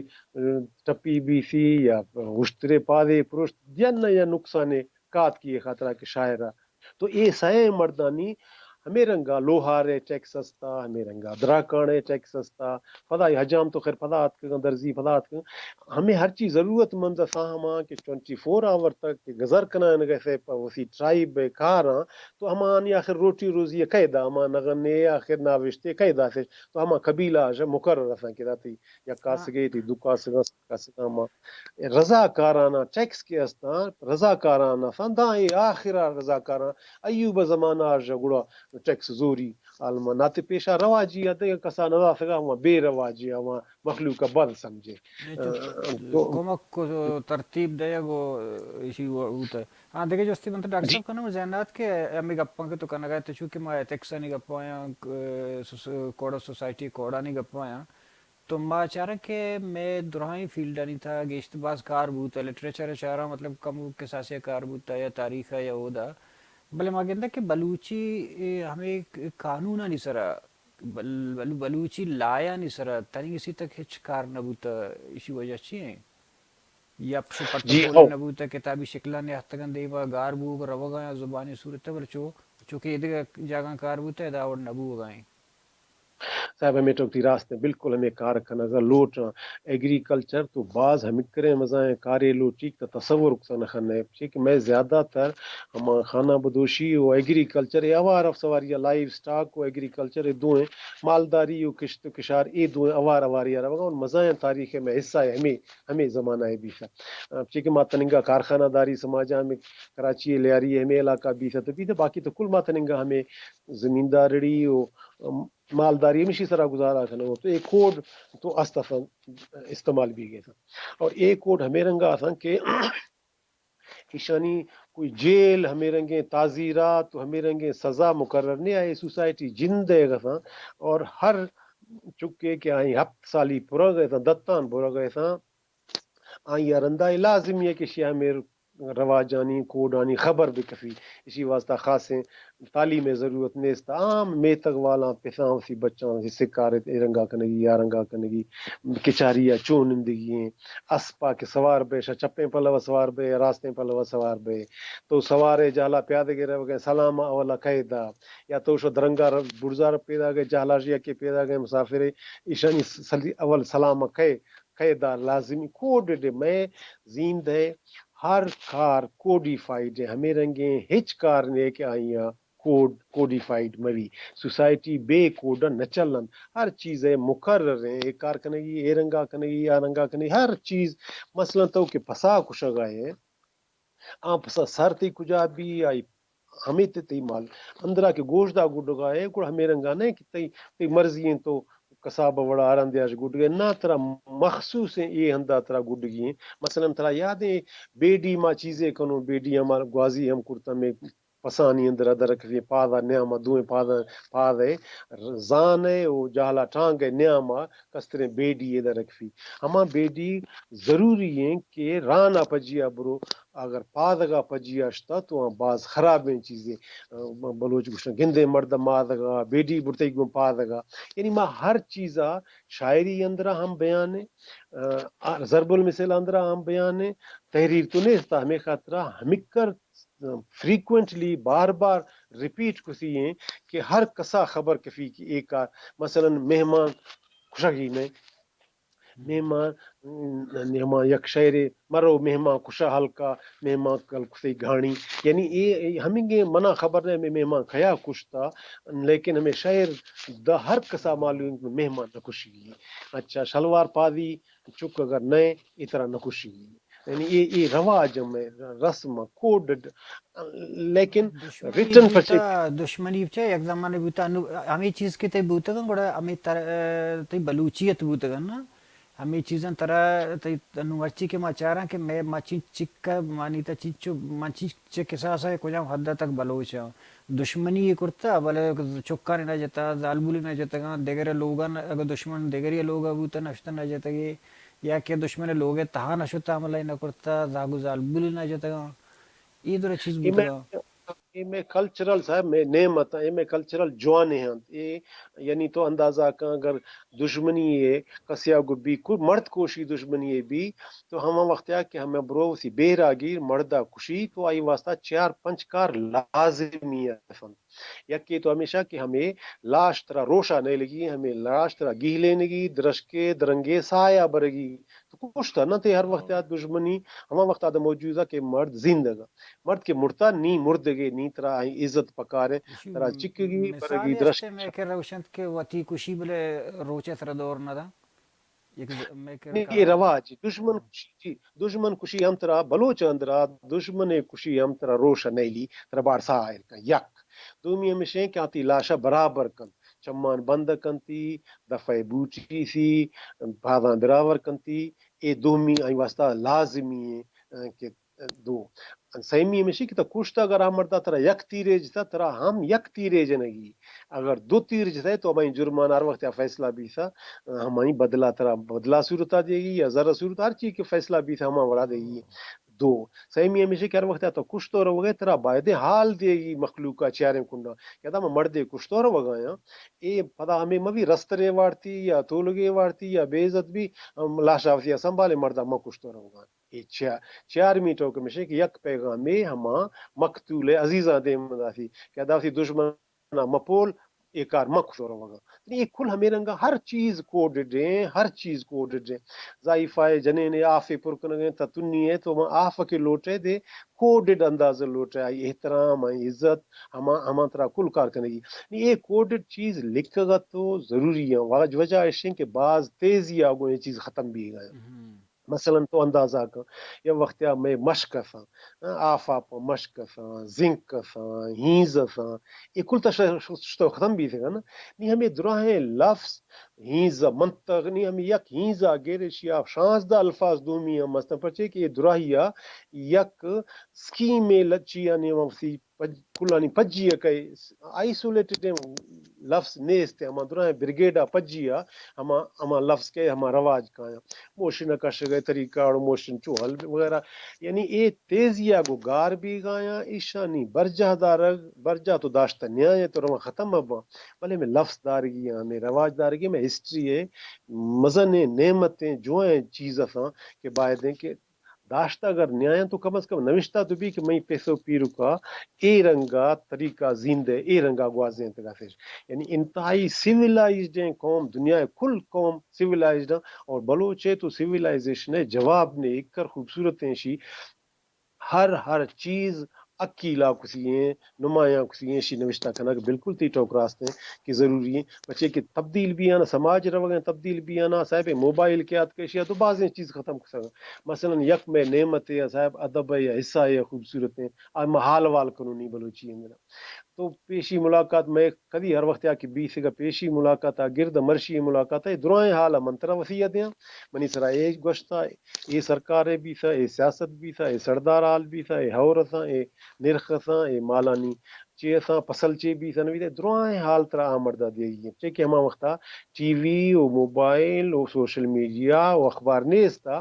ٹپی بیسی یا اشترے پادے پرشت، یا نہ یا نقصانے کاتکی ء خاطرا کہ شاعر ء۔ تو اے سئیں مردانی ہمے رنگا لوہار ء ٹیکس استا، ہمے رنگا دراکان ء ٹیکس استا، پدا اے حجام تو خیر پدا اتکگاں، درزی پدا اتکگاں۔ ہمے ہرچی ضرورت مند اساں ہما کہ ٹوئنٹی فور آور تک کہ گزر کنائینگ ء پہ وتی ٹرائب ء کاراں، تو ہمانی آخر روٹی روزی ء کئے دا، ہما نغنے آخر ناوشتے کئے داتش، تو ہما قبیلہ اش مقرر اساں کہ داتی یک کاسگے تی دو کاسگاں کسگاں ما رضاکاراناں ٹیکس کہ استاں، رضاکاراناں ساں، داں اے آخرا رضاکاراں ایوب زمانہ ء گڑا ٹیکس زوری عالماں ناتے پیشا رواجی ء دگہ کسا نہ داتگا، ہما بے رواجی ء ہما مخلوق ء بد سمجھے۔ اے چو آ، تو کمک و ترتیب دئیگ و ایشی و-، بوتہ۔ ہاں، دگہ جستے من تو ڈاکٹر جی۔ صاحب کنم ذہنات کہ ہمے گپاں کہ تو کنگا تو چونکہ ما ایتھکسانی گپاں یا، ک-، سوس-، کوڈ آف سوسائٹی کوڈانی گپاں یا، تو ما چاراں کہ مئے دراہیں فیلڈانی تہا گیشتر باز کار بوتہ، لٹریچر ء چاراں، مطلب کمو کساسے ء کار بوتہ یا تاریخ ء یا اودا، بلے ما گندہ کہ بلوچی اے ہمے قانونانی سرا، بل-، بل-، بلوچی لائانی سرا تنیگہ سی تک ہچ کار نہ بوتہ، ایشی وجہ چی ہیں؟ یا پش و پٹ جی، پول او۔ نہ بوتہ، کتابی شکلانی ہتگن دیما گار بوگ روگا یا زبانی صورت ء، بلے چو، چونکہ ایدگہ جاگاں کار بوتہ، ادا وڑ نہ بوگا ہیں۔ صاحب، ہمے ٹوک تئی راست ہیں، بالکل ہمے کار کنگا لوٹ آں۔ ایگریکلچر تو باز ہمکریں مزائیں کارے لوٹی کہ تصور کتا نہ خنے، چی کہ مئے زیادہ تر ہما خانہ بدوشی و ایگریکلچر اے اوار افسواری یا لائیو سٹاک و ایگریکلچر اے دوئیں مالداری و کشت و کشار اے دوئیں اوار اواری روگا اور مزائیں تاریخ میں حصہ ہے ہمیں، ہمیں زمانہ ہے بیتا۔ چی کہ ما تننگا کارخانہ داری سماجا ہمیں کراچی لیاری ہمیں علاقہ بیتا تو بیتا، باقی تو کل ما تننگا ہمیں زمیندارڑی و مالداری ہمیشی سرا گزارا کنگ تو اے کوڈ تو است اتن استعمال بیگ اتن۔ اور اے کوڈ ہمے رنگا اتن کہ ایشانی کوئی جیل ہمے رنگیں تعزیرات و ہمے رنگیں سزا مقرر نہیں آئے سوسائٹی جند اتن۔ اور ہر چکے کہ آئی ہفت سالی پرگ اتن، دتان برگ اتن، آئی رندا اے لازمی ہے کہ شی ہمے رواجانی، کوڈانی خبر بکفی۔ اسی واسطہ خاصیں تعلیم ءِ ضرورت نیست۔ عام میتگ والاں پساں وتی بچاں وتی سکار اے رنگا کنگی، آ رنگا کنگی، کچاری ءَ چون نندگی ایں، اسپا کہ سوار بئے، شا چپیں پلو ءَ سوار بئے یا راستیں پلو ءَ سوار بئے، تو سوار ئے جہلا پیادگے روگ ءَ ئے، سلام ءَ اولا کئے دا، یا تو شو درنگا ر-، برزا ر پیداگ ئے، جہلا ش یکے پیداگ ئے مسافرے، ایشانی س-، سلی-، اول سلام ءَ کئے، کئے دا لازمی کوڈ ڈے۔ مئے زیند ءِ ہر کار کوڈیفائیڈ ایں، ہمے رنگیں ہچ کار نے کہ آئی ءَ کوڈ، کوڈیفائیڈ مہ بی۔ سوسائٹی بے کوڈ ءَ نہ چل انت۔ ہر چیز ءِ مقرر ایں، اے کار کنگی، اے رنگا کنگی، آ رنگا کنگی، ہر چیز۔ مثلاً تو کہ پسا کشگا ئے، آ پسا سر تئی کجا بی، آئی ہمے تئی، تئی مال اندرا کہ گوشت ءَ گڈگا ئے، گڑا ہمے رنگا نہ کہ تئی، تئی مرضی ایں تو کساب ءِ وڑا ہر ہندے اش گڈگے۔ نہ، ترا مخصوصیں اے ہندا ترا گڈگی ایں۔ مثلاً ترا یاد ایں، بیڈی ما چیزے کنوں، بیڈی ہما گوازی ہم کرتا، مئے پسانی اندرا درکفی، پادا نیاما دوئیں پادا، پاد ءِ زان ءِ او جہلا ٹانگ ءِ نیاما کستریں بیڈی یے درکفی۔ ہما بیڈی ضروری ایں کہ ران ءَ پجیا برو، اگر پادگا پجیا شتا تو آ باز خرابیں چیزے۔ ءَ، بلوچ گوشن گندیں مرد مادگا، بیڈی برتئی گوں پادگا۔ یعنی ما ہر چیزا شاعری اندرا ہم بیان ایں، ءَ، ضرب المثل اندرا ہم بیان ایں، تحریر تو نیستا، ہمے خاطرا ہمکر فریکوئنٹلی، بار بار ریپیٹ کثی ایں کہ ہر کسا خبر کفی کہ اے کار، مثلاً مہمان کشگی نہ، مہمان، مہمان یک شعرے، مرو مہمان کشا ہلکا، مہمان کل کثی گھاڑی۔ یعنی اے، اے ہمینگے منا خبر نہ، مئے مہمان کیا کشتا، لیکن ہمے شعر دا ہر کسا معلوم کہ مہمان نہ کشگی۔ اچھا، شلوار پادی چک اگر نئے، اے ترا نہ کشگی۔ یعنی اے، اے رواج ہم ایں، رسم، کوڈ، لیکن دشمنی ریٹن بوتا، پرچے دشمنی چہ یک زمانے بوتا، انو ہمے چیز کہ تئی بوتگن، گڑا ہمے تر-، تئی بلوچیت بوتگن نا؟ ہمے چیزاں ترا، تئی انو مرچی کہ ما چاراں کہ مئے، ما چنچک، مانی تا چنچو، ما چنچ-، چہ کساسا کجام حد تک بلوچ آں۔ دشمنی یے کرتا، بلے چکانی نہ جتا، زالبولی نہ جتگاں، دگرے لوگاں، اگہ دشمن دگرے لوگا بوتا، نشتا نہ جتگے۔ یا کہ دشمن لوگ ءِ تہا نہ شت، حملہ نہ کرتا، زاگ و زالبول نہ جتگاں۔ اے درا چیز اے مئے، بوتگاں۔ اے مئے کلچرل صاحب، مئے نعمت، اے مئے کلچرل جوانے انت۔ اے یعنی تو اندازہ کن، اگر دشمنی اے کسیا گو بی، کو-، مرد کوشی دشمنی اے بی، تو ہما وقت یا کہ ہمے برو وتی بیرا گیر، مردا کشی، تو آئی واسطہ چار پنچ کار لازمی انت۔ یکے تو ہمیشہ کہ ہمے لاش ترا روشا نیلگی، ہمے لاش ترا گیلینگی، درشکے، درنگے، سایا برگی۔ تو کشتا نہ تے ہر وقت آ دشمنی، ہما وقت آ موجود ہے کہ مرد زندگا۔ مرد کہ مرتا نی مردگے، نی ترا آئی عزت پکارے، ترا چکگی، مثال برگی، درشکے۔ مئے کہ روشنت کہ وتی کشی بلے روچے سر دور نہ دا۔ یک ز-، مئے کہ نی، اے رواج، دشمن کشی، جی، دشمن کشی ہم ترا بلوچ اندرا، دشمن کشی ہم ترا روش نیلی، ترا بار ساحل کن۔ یک۔ دومی ہمیشیں کہ آتی لاشا برابر کنت، چمان بند کنتی، دفعہ بوٹی سی، پاداں برابر کنتی، اے دومی آئی واسطہ لازمی ایں، ا، کہ دو۔ سیمی ہمیشی کہ تو کشتا اگر آ مردا ترا یک تیرے جتا، ترا ہم یک تیرے جنگی۔ اگر دو تیر جتا تو ہمائی جرمانہ ہر وقت یا فیصلہ بیسا، ہمائی بدلہ ترا بدلہ صورتا دیگی یا زر صورت ہر چیز کہ فیصلہ بیسا ہما وڑا دیگی۔ دو۔ سیمی ہمیشی کہ ہر وقت یا تو کشتو روگے ترا بایدیں حال دیگی مخلوقا چیاریں کنڈا۔ کہ ادا من مردے کشتو روگا یا، اے پدا ہمیں مبی رسترے وارتی یا تولگے وارتی یا بے عزت بی، ہم لاشا وتی سنبھالے مردا من کشتو روگا۔ اے چیا-، چیارمی ٹوک ہمیشیں کہ یک پیغامے ہما مقتول ءِ عزیزاں دیم داتی کہ ادا وتی دشمن ءَ مپول، اے کار مکثو روگا۔ اے کل ہمے رنگا ہر چیز کوڈڈ ایں، ہر چیز کوڈڈ ایں۔ زائیفا ءِ، جنین ءِ آفے پر کنگ ایں، تا تنی ءِ تو ہما آف کہ لوٹے دے کوڈڈ انداز لوٹے، آئی احترام، آئی عزت، ہما، ہما ترا کل کار کنگی۔ نی اے کوڈڈ چیز لکھگا تو ضروری ایں۔ واج-، وجہ اشیں کہ باز تیزی آ گوں اے چیز ختم بیگا ایں۔ مثلاً تو اندازہ کن، یا وختے آ مئے مشک اتاں، آف آپ مشک اتاں، زنک اتاں، ہینز اتاں، اے کل تا ش-، ش-، شتو ختم بیتگاں نا۔ نی ہمے دراہیں لفظ ہینز منطق، نی ہمے یک ہینز آ گر ایشی آ شانزدہ الفاظ دومی ہم استاں، پرچے کہ اے دراہی آ یک سکیمے لچی آ نیمہ وثی پج-، کلانی پجی ءَ کئے آئسولیٹڈ ایں، لفظ نیست ایں، ہما درائیں برگیڈ ءَ پجی ءَ ہما، ہما لفظ کئے ہما رواج کایاں۔ موشن ءَ کشگ ءِ طریقہ اور موشن چو حل وغیرہ، یعنی اے تیزی ءَ گوں گار بیگایاں، ایشانی برجاہ دارگ، برجاہ تو داشتہ نیایاں تو رواں ختم ءَ باں، بلے ہمے لفظ دارگی آں، ہمے رواج دارگی، ہمے ہسٹری ءِ مزنیں نعمتیں جوائیں چیز اتاں کہ باید ایں کہ داشتہ اگر نیایاں تو کم از کم نوشتہ تو بی کہ مئی پس و پیرکا اے رنگا طریقہ زیندے، اے رنگا گوازینتگ اتش۔ یعنی انتہائی سیولائزڈ ایں قوم، دنیا ءِ کل قوم سیولائزڈ ایں، اور بلوچ ءِ تو سیولائزیشن ءِ جواب نے، اکر خوبصورت ایں شی، ہر، ہر چیز اکیلا کسی ایں، نمایاں کسی ایں، شی نوشتہ کنگ بالکل تی ٹوک راست ایں کہ ضروری ایں، پچے کہ تبدیل بیانا، سماج روگ ایں تبدیل بیانا، صاحب موبائل کہ آتکے شی تو بازیں چیز ختم کسگ۔ مثلاً یک مئے نعمت ایں صاحب، ادب ایں یا حصہ ایں خوبصورت ایں، آ ما حال وال کنونی بلوچی اندرا۔ تو پیشی ملاقات مئے کدی ہر وقت یا کہ بیسگا پیشی ملاقات آ گرد مرشی ملاقات اے درائیں حال من ترا وسیع دیاں۔ منی سرا اے گوشتا، اے سرکار اے بیسا، اے سیاست بیسا، اے سردار حال بیسا، اے ہور اساں، اے نرخ اساں، اے مالانی چے اساں، پسل چے بیسا نویدے، درائیں حال ترا آ مردا دیگی ایں۔ چے کہ ہما وقتا ٹی وی و موبائل و سوشل میڈیا و اخبار نیستا،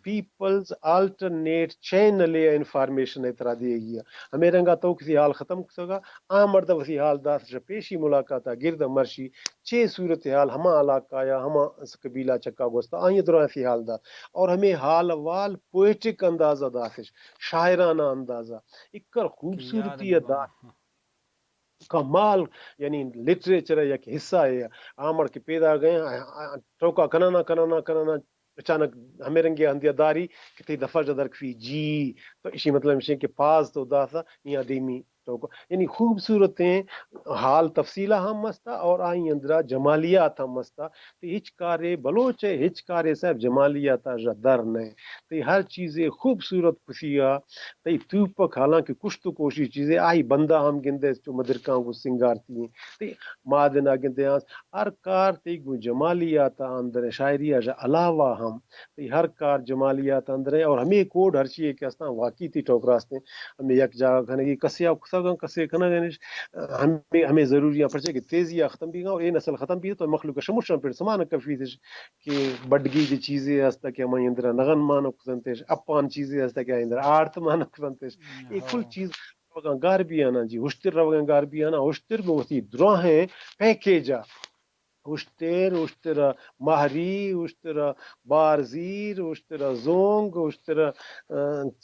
Peoples alternate channel a information اے ترا دیگی ایں۔ ہمے رنگا تو کسی حال ختم کسگا، آ مردا وسی حال دات، پیشی ملاقات آ گرد مرشی، چے صورتحال ہما علاقہ یا ہما قبیلہ چکا گوستا، آئی درائیں وسی حال دات۔ اور ہمے حال وال پوئٹک اندازہ داتش، شاعرانہ اندازہ، اکر خوبصورتی دات۔ کمال، یعنی لٹریچر یک حصہ اے، آ مڑ کہ پیدا گئے، ٹوکا کنانا، کنانا، کنانا، اچانک ہمے رنگے ہندیا داری کہ تئی دفعہ جا درکفی جی، تو اشی مطلب ہمشیں کہ پاز تو داسا نیا دیمی ٹوکا، یعنی خوبصورتیں حال تفصیلہ ہم مستا اور آئی اندرا جمالیات ہم مستا۔ تئی ہچ کارے بلوچ ءِ ہچ کارے صاحب جمالیات ءَ ژہ در نہ۔ تئی ہر چیزے خوبصورت کسی ءَ، تئی توپک حالانکہ کشت و کوشی چیزے، آئی بندہ ہم گندے چو مدرکاں گوں سنگارتی ایں۔ تئی مادنا گندے آں، ہر کار تئی گوں جمالیات ءَ اندر ایں، شاعری ءَ ژہ علاوہ ہم تئی ہر کار جمالیات اندر ایں اور ہمے کوڈ ہرچی کہ استاں واقعی تئی ٹوک راست ایں۔ ہمے یک جاگہ کنگی کسے ءَ کتگ اں، کسے کنگ ءَ نش، ہمے، ہمے ضروری ایں، پرچہ کہ تیزی ءَ ختم بیگ ءَ اور اے نسل ختم بیت تو مخلوق ءَ شموشاں پڑ سمان کفیت اش کہ بڈگی کہ چیزے ہست کہ ہمائی اندرا نغن مان کتنت اش، اپان چیزے ہست کہ آئی اندرا آڑت مان کتنت اش۔ اے کل چیز روگاں گار بیانا جی، ہشتر روگاں گار بیانا، ہشتر گوں وتی دراہیں پیکیج ءَ اشتر، اشتر ءَ ماہری، اشتر ءَ بارزیر، اشتر ءَ زونگ، اشتر ءَ، آ،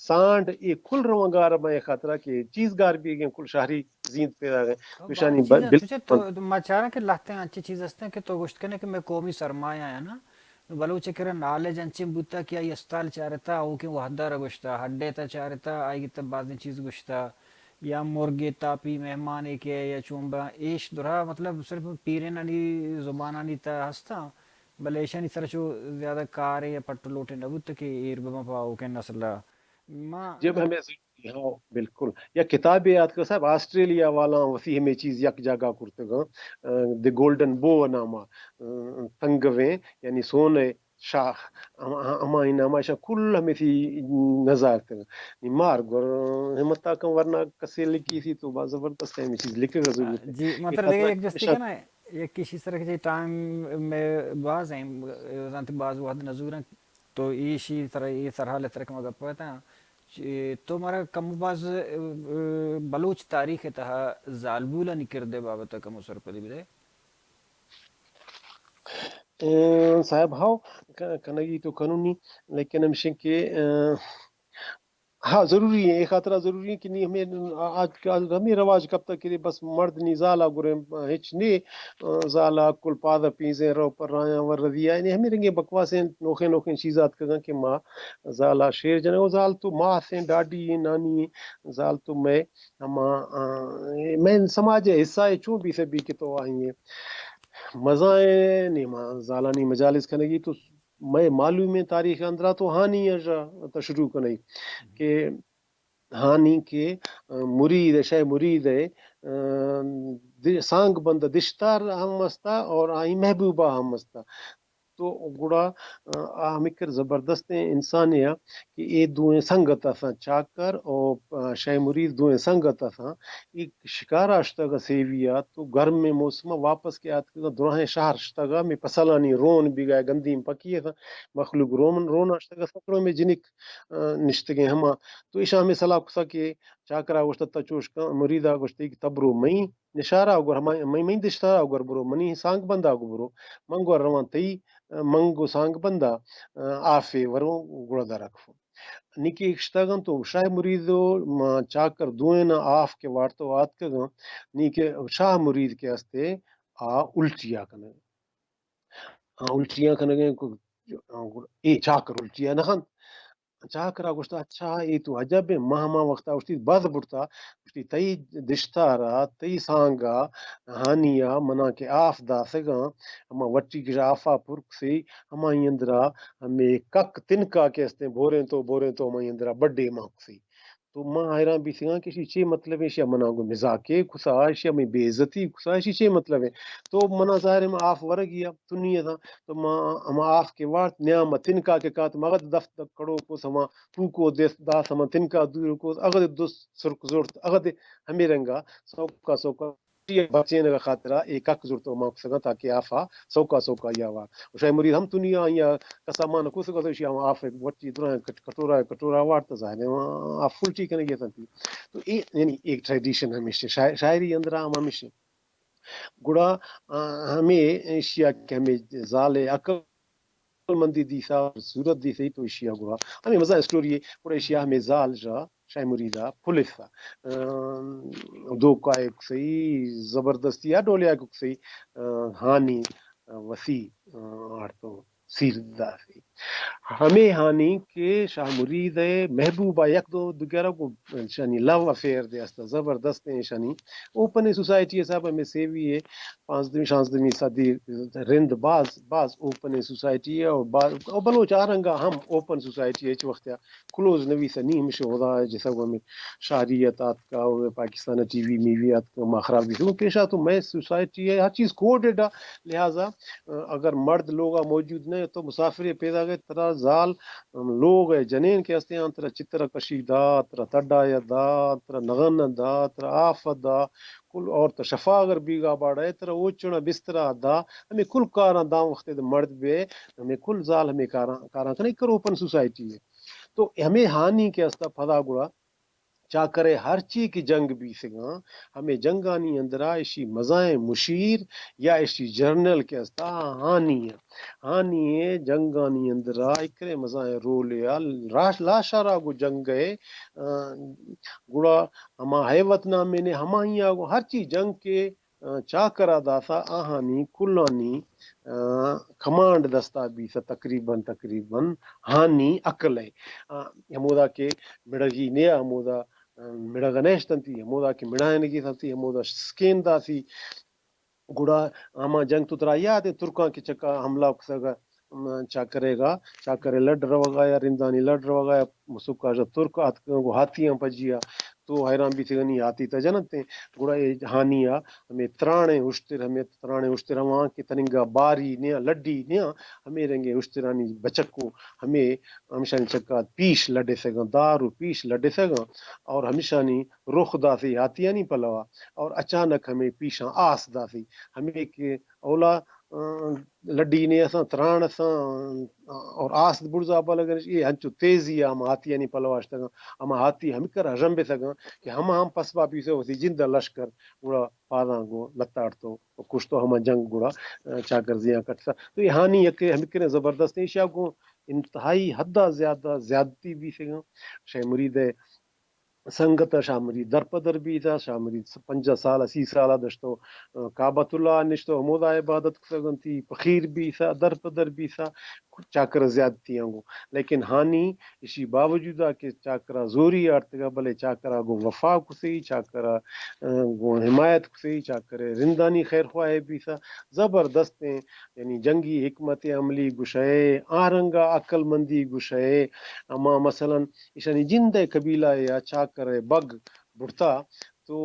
سانڈ، اے کل روانگار ءَ مئے خاطرا کہ چیز گار بیگیں کل شہری زیند پیدا گئے۔ تو ایشانی چیزاں بل-، چوچے تو ما چاراں کہ لہتیں انچیں چیز ہستیں کہ تو گوشت کنے کہ مئے قومی سرمایہ ہے نا، بلوچ ءِ کرا نالج انچیں بوتا کہ آئی استال چارتا، اوکیں وہدار گوشتا، ہڈے تا چارتا، آئی تا بازیں چیز گوشتا۔ یا مرگے تاپی مہمانے کہ یا چون با ایش درا مطلب صرف پیرینانی زبانانی تہ ہستاں، بلے ایشانی سر چو زیادہ کارے یا پٹ لوٹے نہ بوت کہ ایر بباں پہ آؤکیں نسل ءَ۔ ما جب ہمیں ضروری، ہاں، بالکل۔ یا کتابے آتکگ صاحب، آسٹریلیا والا وتی ہمیں چیز یک جاگہ کرتگ، دی گولڈن بو نام ءَ، تنگویں، یعنی سونے شاہ، ہما، ہمائی نام ءَ ایشاں کل ہمے تھی نزارتگ۔ نی مار گور ہمت ءَ کن ورنا کسے لکھی تھی تو باز زبردست ہے، ہمے چیز لکھگ ءَ ضرورت ہے۔ جی، من ترا دگہ یک جستے کناں، یک ایشی سر کہ جی ٹائم میں باز ہیں، زانتے باز وحد نزوراں، تو ایشی سر، اے سرحال سر کہ ما گپ اتاں، تو مارا کم باز، بلوچ تاریخ تہا زالبولانی کردے بابت کم سرپدی بدے۔ اے، صاحب، ہاؤ، ک-، کنگی تو کنونی، لیکن ہمشیں کہ، اے، ہاں، ضروری ہے، اے خاطرہ ضروری ہے کہ نی ہمیں آج کل ہمیں رواج کب تک کہ بس مرد نی زالا گریں، ہچ نے، زالا کل پادا پیزیں رو پر رایاں ور روی آئے، یعنی ہمیں رنگیں بکواسیں نوخیں نوخیں چیز آتکگاں کہ ما زالا شیر جنگ و زال تو ماس ہیں، ڈاڈی ہیں، نانی ہیں، زال تو میں ہما، آ، مئے سماج ءِ حصہ ءَ چون بیثہ بی کہ تو آئی ءِ مزائیں نیما زالانی مجالس کنگی تو مئے معلومیں تاریخ اندرا تو ہانی ءَ تا شروع کنگی کہ ہانی کہ، آ، مرید ءِ، شے مرید ءِ، آ، د-، سانگ بند دشتار ہم استا اور آئی محبوبہ ہم استا۔ تو گڑا، آ، آ ہمے کر زبردستیں انسانے آ کہ اے دوئیں سنگت آساں، چاکر او، آ، شاہ مرید دوئیں سنگت آساں۔ اے شکار اشتگ سیوی آ، تو گرمیں موسم آ واپس کہ آتکگاں، دراہیں شہر شتگ آ، مے پسلانی رون بیگا، گندیم پکی آساں، مخلوق رون، رون اشتگ آ، سکڑوں میں جنک، آ، نشتگیں ہما۔ تو ایشاں ہمے سلاہ کتا کہ چاکرا گوشت، تا چوش کن، مریدا گوشت کہ تبرو مئی نشارا گور، ہما مئی، مئی دشتارا گور برو، منی سانگ بندا گو برو، من گور رواں تئی، آ، منگ و سانگ بندا، آ، آفے ورو گڑا درکفو۔ نی کہ اشتگاں تو شاہ مرید و ما چاکر دوئیناں آف کہ وارتو آتکگاں، نی کہ شاہ مرید کہ استے آ الٹیا کنگ۔ آ الٹیاں کنگیں کو-، اے چاکر الٹیا نہ کنت۔ چاکرا گوشت، اچھا، اے تو عجب ہے، ما ہما وقتا گوشتی بد بڑتا، گوشتی تئی دشتارا، تئی سانگا، ہانیا منا کہ آف داتگاں، ہما وٹی کہ آفا پر کسی، ہمائی اندرا ہمے کک تنکا کہ استیں، بھوریں تو، بھوریں تو، ہمائی اندرا بڈے ما کسی۔ تو ما حیران بیتگاں کہ اشی چے مطلب ہے، اشیا منا گو مزاکے کتا، اشیا مئی بے عزتی کتا، اشی چے مطلب ہے؟ تو منا ظاہر ہے ما آف ورگی ء تنی اتاں، تو ما ہما آف کہ وارت، نیام ء تنکا کہ کات، مغد دفت کڑو کو سما پوکو دست دات، ہما تنکا دور کو، اغد دو سرک زرت، اغد ہمے رنگا سوکا سوکا بچینگ ء خاطرا اے کک زرت و ما کسگاں تاکہ آفا سوکا سوکا یا وار۔ و شاہ مرید ہم تنیا آیا کسا مان کوسگا تو شی ہم آف وٹی درا کٹ-، کٹورا، کٹورا وارت ظاہر ہے آف فلٹی کنگی اتنتی۔ تو اے یعنی ایک ٹریڈیشن ہمیشہ شاع-، شاعری اندرا ہم ہمیشہ۔ گڑا، آ، ہمے ایشیا کہ ہمے زال عقل مندی دیسا، صورت دیسا تو ایشیا گڑا ہمے مزہ اسٹوری ہے۔ گڑا ایشیا ہمے زال جا شاہ مریدا پولیس ء، آ، دو کائے کسئی زبردستی یا ڈولیا کسئی، آ، ہانی، آ، وسی، آ، آڑتو سیر داسی۔ ہمے ہانی کہ شاہ مرید ء محبوبہ یک دو دگرا کو شانی لو افیئر دے است، زبردست ہیں شانی۔ اوپن سوسائٹی حساب ہمیں سیوی ہے، پانزدہویں، شانزدہویں صدی رند باز، باز اوپن سوسائٹی ہے اور باز، اور بلوچ آرنگا ہم اوپن سوسائٹی ہے، ہچ وقت کلوز نویس نی ہمشہ ہدا جسا گو ہمیں شہریت آتکا و پاکستان ٹی وی میوی آتکا ما خراب بیتگوں۔ پیشا تو مئے سوسائٹی ہے، ہر چیز کوڈڈ آ، لہذا، آ، اگر مرد لوگا موجود نہ تو مسافر پیدا گئے، ترا زال، آ، لوگ ہے، جنین کے ہستے آن ترا چتر کشی دا، ترا تڈا یا دا، ترا نغن دا، ترا آف دا، کل اور ترا شفا اگر بیگا باڑا ہے، ترا اوچنا بسترا دا، ہمیں کل کاراں داں وقت دے مرد بے، ہمیں کل زال ہمیں کاراں، کاراں کنے کر اوپن سوسائٹی ہے۔ تو ہمیں ہانی کے استا پدا گڑا چاکرے ہرچی کہ جنگ بیسگاں، ہمے جنگانی اندرا اشی مزائیں مشیر یا اشی جرنل کہ استا، ہانی ایں۔ ہانی ایں جنگانی اندرا اکرے مزائیں رولے آ، راش-، لاشارا گو جنگ ء، آ، گڑا ہما ہیوت نامے نے ہماہی آ گو ہرچی جنگ کے آ، چاکرا داتا آہانی کلانی، آ، کمانڈ دستا بیتا تقریباً، تقریباً ہانی عقل ہے۔ آ، ہمودا کہ مڑگی نیا ہمودا، آ، مڑگ نیشتنتی، ہمودا کہ مڑائنگی تنتی، ہمودا سکین داتی۔ گڑا ہما جنگ تو ترا یاد ہے، ترکاں کہ چکا حملہ کسگا، م، چاکرے گا، چاکرے لڈ روگا یا رندانی لڈ روگا یا مسکا جا ترک آتکگاں گو ہاتیاں پجیا، تو حیران بیتگنی ہاتی تا جنت ہیں۔ گڑا اے ہانیا ہمیں ترانے اشتر، ہمیں ترانے اشتر ہما کہ تننگا باری نیا، لڈی نیا، ہمیں رنگے اشترانی بچکو، ہمیں ہمشانی چکا پیش لڈے سگاں، دار و پیش لڈے سگاں اور ہمشانی رخ داسی ہاتیانی پلوا اور اچانک ہمیں پیشاں آس داسی، ہمیں کہ اولا، آ، لڈی نے اساں، تران اساں، آ، اور آس بڑزا بلگنش، اے ہنچو تیزی آ ہما ہاتیانی پلوا اشتگاں، ہما ہاتی ہمکر ہژم بتگاں کہ ہما ہم پس باپی سے وتی جند لشکر گڑا پاداں گو لتاڑتو و کشتو ہما جنگ گڑا، آ، چاکر زیاں کٹتا۔ تو اے ہانی یک ہمکریں زبردست ایشیا گو انتہائی حد زیادہ زیادتی بیتگاں۔ شے مرید سنگت ء شاہ مرید در پہ در بیت ء، شاہ مرید س-، پنجاہ سال ء، سی سال ء دشتو، ء، کعبۃ اللہ ء نشتو، ہمودا عبادت کتگ انتی، پخیر بیت ء، در پہ در بیت ء، چاکر ء زیادتی آں گوں۔ لیکن ہانی اشی باوجود ء کہ چاکر ء زوری آرتگ ء، بلے چاکر ء گوں وفا کتی، چاکر ء، ء، گوں حمایت کتی، چاکر ء رندانی خیر خواہ بیت ء، زبردستیں، یعنی جنگی حکمت عملی گشئے، آ رنگ ء عقل مندی گشئے، اما مثلاً ایشانی جند ء قبیلہ ء چاکر ء بگ بڑتا، تو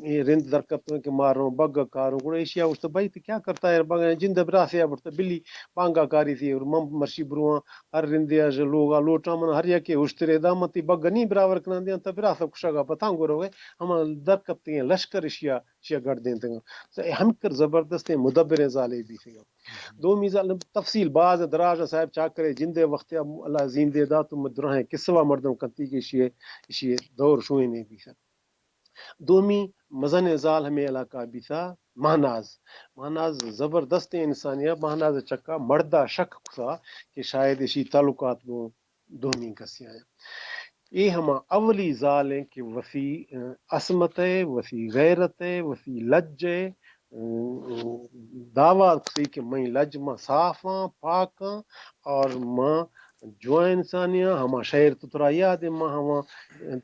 اے رند درکپتوں کہ ماروں بگ کاروں۔ گڑا ایشیا گوشت، بھائی تو کیا کرتا ہے بگ؟ جند براسے ءَ برتا بلی بانگا کاری تھی، اور من مرشی برواں ہر رندے ءَ لوگا لوٹاں، من ہر یکے اشترے دا، من تی بگ نی برابر کنان دیاں، تا براسا کشگا پتاں گروے۔ ہما درکپتیں لشکر ایشیا، ایشیا گڑ دینتگاں۔ تو اے ہمکر زبردستیں مدبریں زالے بیتگاں۔ دومی زال تفصیل باز دراج، صاحب چاکرے جندے وقت اللہ زیندے دا تو مدراہیں قصہ وا مردم کنتی کہ ایشی، ایشی دور شوئیں نہیں بیتا۔ دومی مزن زال ہمیں علاقہ بیتا مہناز۔ مہناز زبردست انسانیہ، مہناز چکا مردا شک کتا کہ شاید ایشی تعلقات گوں دومی کسی آیا۔ اے ہما اولی زال ہیں کہ وسی، ا، عصمت ہے، وسی غیرت ہے، وسی لج ہے، ا، دعویٰ کسی کہ میں لج ما صاف ہاں، پاک ہاں، اور ما جو انسانی ہاں، ہما شہر تو ترا یاد ہے، ما ہما، ا،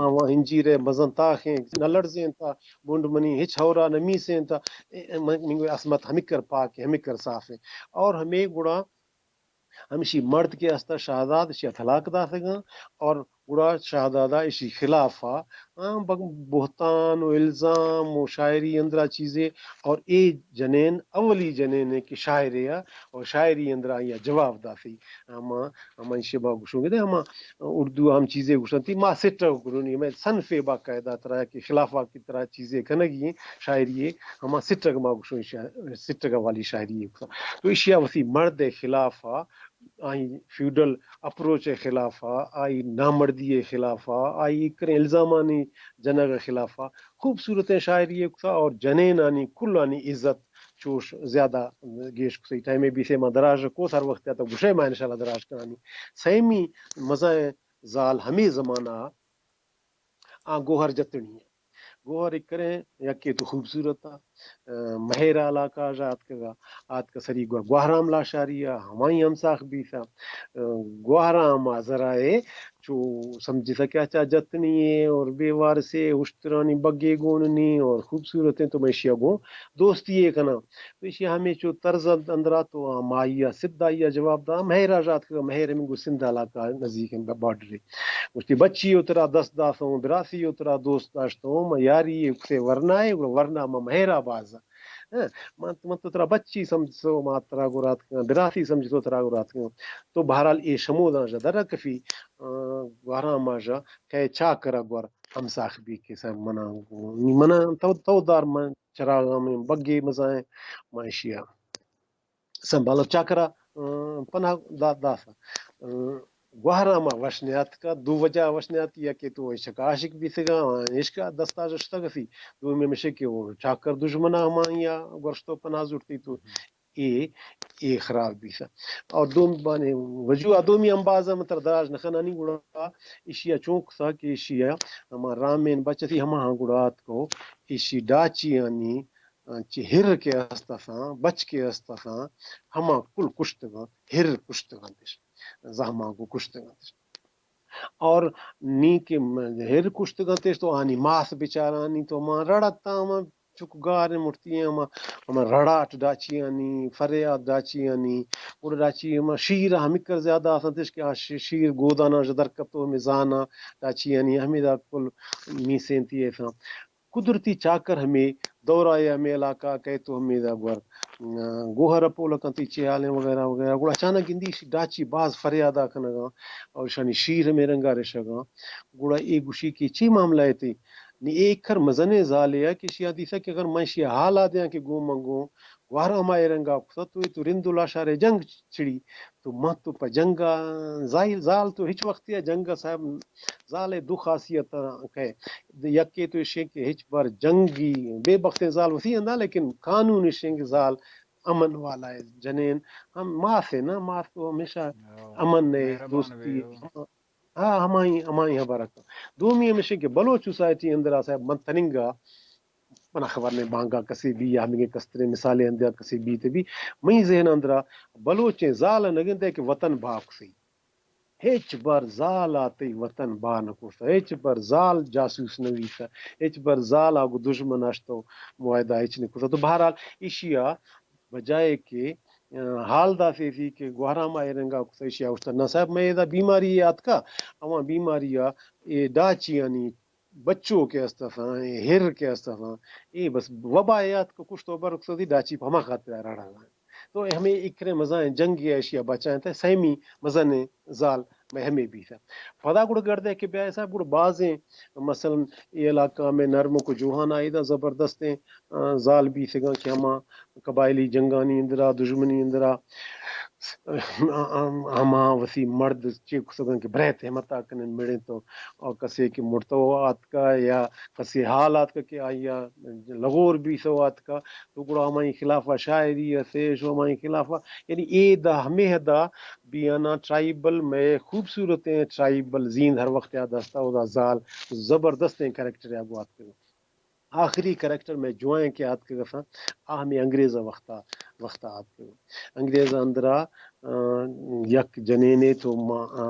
ہما انجیر مزن تاخیں، نہ لڑزیں تا، بنڈ منی ہچ ہورا نمیسیں تا، اے، اے، من، من عصمت ہمکر پاک ہے، ہمکر صاف ہے۔ اور ہمیں گڑا ہمشی مرد کہ ہستا شہزاد اشیا طلاق داتگاں اور گڑا شہزادہ اشی خلافا، آ، بگ-، بہتان و الزام و شاعری اندرا چیزے اور اے جنین اولی جنین ہے کہ شاعرے آ اور شاعری اندرا آئی جواب داتی۔ ہما، ہما اشی با گشوں گے، ہما اردو ہم چیزے گشنتی، ما سٹگ گرونی، ہمیں صنفے باقاعدہ ترا کہ خلافا کی ترا چیزے کنگی ہیں، شاعری ہے، ہما سٹگ ما گشوں شا-، سٹگ والی شاعری ہے۔ تو ایشی ءَ وتی مرد ءِ خلاف ءَ، آئی فیوڈل اپروچ ءِ خلاف ءَ، آئی نامردی ءِ خلاف ءَ، آئی کریں الزامانی جنگ ءِ خلاف ءَ خوبصورتیں شاعری ءَ کتا اور جنینانی کلانی عزت چوش زیادہ گیش کتا۔ ٹائم ءَ بیسے ما دراج کو، ہر وقت ءَ تو گشے ما انشاءاللہ دراج کنانی۔ سیمی مزائیں زال ہمے زمانہ آ گوہر جتنی ءَ۔ گوہر اکریں یکے تو خوبصورت ءَ، ءَ، مہر علاقہ ءَ آتکگ ءَ، آتک سری گور گوہرام لاشاری ءَ، ہمائی ہمساخ بیت ءَ۔ ءَ، گوہرام ءَ ذرا اے چو سمجھتا کہ اچھا جتنی ہے اور بے وارث ہے، اشترانی بگے گون نی اور خوبصورت ہیں تو میں اشیا گوں دوستی ہے کناں۔ تو ایشی ہمے چو طرز اندرا تو آ مائی ءَ سدھ آئی ءَ جواب دا، مہر ءَ آتکگ ءَ، مہر ہمیں گوں سندھ علاقہ نزیک ہیں بارڈر۔ گوشتی، بچی ءَ ترا دست داتوں، براسی ءَ ترا دوست داشتوں، ما یاری ءَ کسے ورنا ہے، گڑا ورنا ما مہر ءَ باز۔ ہاں، من، من تو ترا بچی سمجھتوں، ما ترا گورات کن، براسی سمجھتوں ترا گورات کن۔ تو بہرحال اے شموداں جا در کفی، آ، گوہرام ءَ جا کہ چاکر ءَ گور ہمساخ بی کہ سر منا، نی منا تو، تو دار من چراغاں میں بگے مزائیں، ما ایشی ءَ سنبھالو۔ چاکرا، ا، پناہ دا-، داسا۔ ا، گوہرام ءَ وش نیاتکا، دو وجہ وش نیاتکی، یکے تو عشق عاشق بیتگا، عشق دستا جشتگ اسی۔ دومی ہمیشہ کہ وہ چاکر دشمنا ہمائی ءَ گوشتو پناہ زورتی تو اے، اے خراب بیسا۔ اور دومی بانے وجوہ، دومی امبازا متر دراج نخنانی گڑا ایشی ءَ چونک سا کہ ایشی ءَ ہما رامین بچتی ہما ہاں گڑا آتکو ایشی ڈاچیانی چہ ہر کہ است اتاں، بچ کہ است اتاں، ہما کل کشتگاں، ہر کشتگاں تش، زہماں گوں کشتگاں تش۔ اور نی کہ م-، ہر کشتگاں تش تو آنی ماس بچارانی تو ما رڑتاں، ہما چک گار مرتی ہیں، ہما، ہما رڑاٹ ڈاچیانی، فریاد ڈاچیانی، گڑا ڈاچی ہما شیر ہمکر زیادہ آسان تش کہ آ ش-، شیر گودانا ژ در کپتو ہمیں زانا ڈاچیانی، ہمیں دا کل میسینتی ایسا۔ قدرتی چاکر ہمے دورا ءَ ہمے علاقہ ءَ کئیت و ہمے دا گور، ا، گوہر ءَ پولک انت، چے حالیں وغیرہ وغیرہ۔ گڑا اچانک گندی ایشی ڈاچی باز فریادا کنگاں اور ایشانی شیر ہمے رنگا رشگاں۔ گڑا اے گوشی کہ چی معاملہ ہے تئی؟ نی اے کر مزنیں زالے ءَ کہ ایشی ءَ دیسا کہ اگر من ایشی ءَ حالا دیاں کہ گوں من گوں گوہرام ءَ اے رنگا کتا تو اے تو رند و لاشارے جنگ چڑی۔ تو من تو پہ جنگ ءَ زاہل، زال تو ہچ وقت ءَ جنگ ءَ صاحب زال ءِ دو خاصیت کئے۔ یکے تو ایشیں کہ ہچ بر جنگی بے بختیں زال وسی اندا، لیکن قانون ایشیں کہ زال امن والا ہے۔ جنین ہم ماس ہے نا، ماس تو ہمیشہ امن ہے، دوستی۔ ہاں، ہمائی، ہمائی ہبر ات۔ دومی ہمیشیں کہ بلوچ سوسائٹی اندرا صاحب من تننگا منا خبر نہیں، بانگا کسے بی یا ہمیں کستریں مثالے اندیا کسے بیت بی، منی ذہن اندرا بلوچیں زال نگندے کہ وطن بھا کسی۔ ہچ بر زال آ تئی وطن بھا نہ کرتا، ہچ بر زال جاسوس نہ بیتا، ہچ بر زال آ گو دشمن اشتو معاہدہ ہچ نہ کرتا۔ تو بہرحال ایشیا بجائے کہ، ا، حال داسے سی کہ گوہرام آ اے رنگا کتا ایشیا اوشتا، نہ صاحب میں ادا بیماری آتکا، اما بیماری آ اے ڈاچیانی بچو کہ است اتاں، اے ہر کہ است اتاں، اے بس وبا یات کو کشت و بر کسو دی ڈاچی پہ ہما خاطر رڑا۔ تو ہمیں اکرے مزائیں جنگی ایشیا بچائیں تے سیمی مزن زال میں ہمیں بیتا۔ پدا گڑ گردے کہ بیا صاحب گڑ بازیں، مثلاً اے علاقہ میں نرمک و جوہان آئیدا زبردستیں، آ، زال بیتگاں کہ ہما قبائلی جنگانی اندرا، دژمنی اندرا، ہما وتی مرد چے کتگاں کہ برے تہمتا کنن مڑیں تو، اور کسے کہ مرتو آتکا یا کسے حال آتکا کہ آیا لغور بیتو آتکا، تو گڑا ہمائی خلافا شاعری اسے، شو ہمائی خلافا، یعنی اے دا ہمیں دا بیانا ٹرائبل میں خوبصورتیں ٹرائبل زیند ہر وقت یاد استا، او دا زال زبردستیں کریکٹر یا گوات کرو۔ آخری کریکٹر میں جوائیں کہ آتکگ اتاں، آ ہمیں انگریز وقتا، وقتا آتکگ۔ انگریز اندرا، آ، یک جنینے تو ما، آ،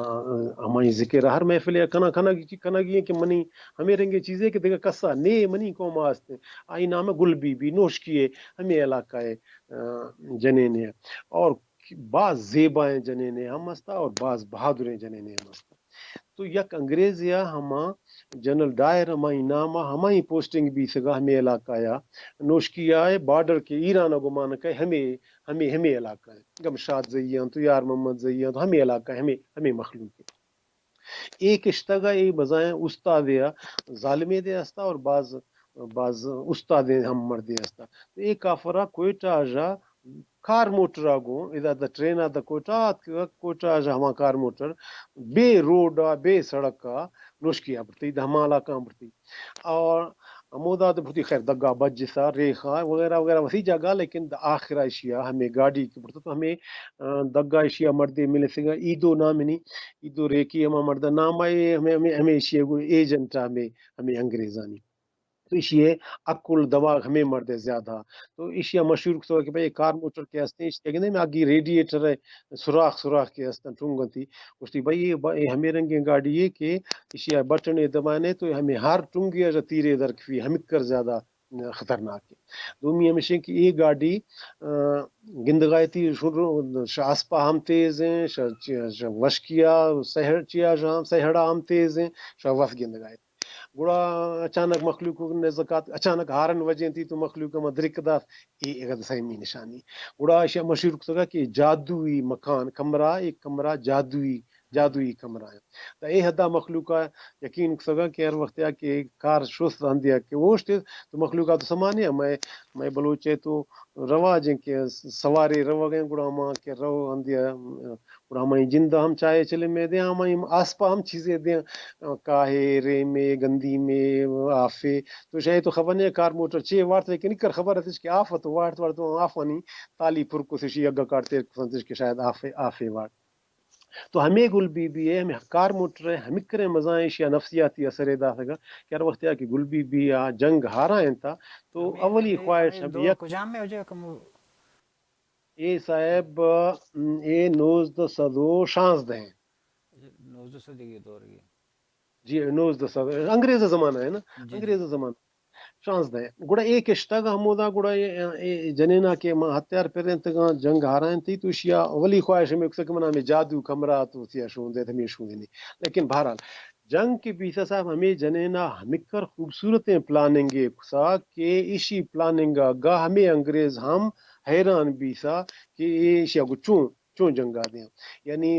ہمائی ذکر ہر محفل یا کنا، کنگی چی کنگی ہیں کہ منی ہمیں رنگے چیزے کہ دیگا کسا نے منی قوم آستے۔ آئی نام ہے گل بی بی، نوشکی ہے، ہمیں علاقہ ہے، آ، جنینے ہے۔ اور باز زیبائیں جنینے ہم استا اور باز بہادریں جنینے ہم استا۔ تو یک انگریزے ء ہما جنرل ڈائر ہمائی نام ء ہمائی پوسٹنگ بیتگا ہمے علاقہ ء نوشکی ء بارڈر کے ایران ء گمان کئے ہمے، ہمے، ہمے علاقہ ء گم شاد زئی انت، یار محمد زئی انت، ہمے علاقہ ء ہمے، ہمے مخلوق ء۔ اے کشتگ ء اے بزائیں استادے ء ظالمے دے استا اور باز، باز استادے ہم مردے استا۔ تو اے کافرا کوئٹہ ء کار موٹر ء گوں ادا دا ٹرین ء دا کوئٹہ آتکگ، کوئٹہ ء ہما کار موٹر بے روڈ ء بے سڑک ء نوشکی ء برتی، دا ہما علاقہ ء برتی۔ اور ہمودا تو برتی خیر دگا بجسا ریخا وغیرہ وغیرہ وسی جاگہ، لیکن دا آخر ایشی ء ہمیں گاڑی کہ برتا تو ہمیں، آ، دگا ایشی ء مردے ملسگا ایدو نامنی، ایدو ریکی ہما مرد نام آئے ہمیں، ہمیں، ہمیں ایشی ء گو ایجنٹ ء ہمیں، ہمیں انگریزانی۔ تو ایشی ء عقل دماغ ہمیں مرد ء زیادہ۔ تو ایشی ء مشہور کتو کہ بھئی کار موٹر کہ ہستیں، ایشی ء گندے میں آگی ریڈیٹر ء سوراخ سوراخ کہ ہستن ٹنگ انتی۔ گوشتی بھئی اے ب-، اے ہمیں رنگیں گاڑی ہے کہ ایشی ء بٹن ء دبانے تو ہمیں ہر ٹنگی ء تیرے در کفی ہمکر زیادہ خطرناک ہے۔ دومی ہمیشیں کہ اے گاڑی، آ، گندگایتی شروع شہ اسپا ہم تیز ہیں، شہ، شہ وشکیا سہڑ چیا ہم، سہڑا ہم تیز ہیں، شہ وس گندگایتی۔ گڑا اچانک مخلوق نزکات، اچانک ہارن وجہ انتی تو مخلوق ما درک دات، اے اگد سیمی نشانی۔ گڑا اشیا مشہور کتگا کہ جادوئی مکان، کمرہ، ایک کمرہ جادوئی، جادوئی کمرہ ہے۔ تا اے حدا مخلوقا یقین کتگا کہ ہر وقت یا کہ کار شست ہندیا کہ اوشت تو مخلوقا تو سمانے، میں، میں بلوچے تو رواج ہیں کہ سوارے روگ ہیں، گڑا ہما کہ رو ہندیا گڑا ہمائی جند ہم چاہے چلے میں دے، ہمائی آسپا ہم چیزے دے، کاہے، ریمے، گندی میں، آفے۔ تو شاید تو خبر نہیں کار موٹر چے وارت، لیکن اکر خبر اتش کہ آف تو وارت، وارت تو آفانی تالی پر کسشی اگا کار تیر کسنتش کہ شاید آفے، آفے وارت۔ تو ہمیں گل بی بی ہے، ہمیں کار موٹر ہے، ہمیں کرے مزائیں شیا نفسیاتی اثر ہے داتگا کہ ہر وقت یا کہ گل بی بی یا جنگ ہارا انتا تو اولی خواہش ہم یک کجام میں ہو جائے کم اے صاحب، م، اے نوزدہ سد و شانزدہ ہیں۔ نوزدہ سد کے دور کے۔ جی، نوزدہ سد، انگریز زمانہ ہے نا؟ جی، جی۔ انگریز زمانہ۔ شانزدہ ہیں۔ گڑا اے کشتگ ہمودا، گڑا اے، اے جنینا کہ ما ہتھیار پرینتگاں، جنگ ہارائیں تھی، تو اشیا اولی خواہش ہمیں کسا کہ منا ہمیں جادو کمرہ تو تیا شون دے، ہمیں شون نہیں۔ لیکن بہرحال، جنگ کہ بیثہ صاحب ہمے جنینا ہمکر خوبصورتیں پلاننگے کثہ کہ ایشی پلاننگا گا ہمے انگریز ہم حیران بیثہ کہ ایشیا گو چون، چون جنگا دیاں۔ یعنی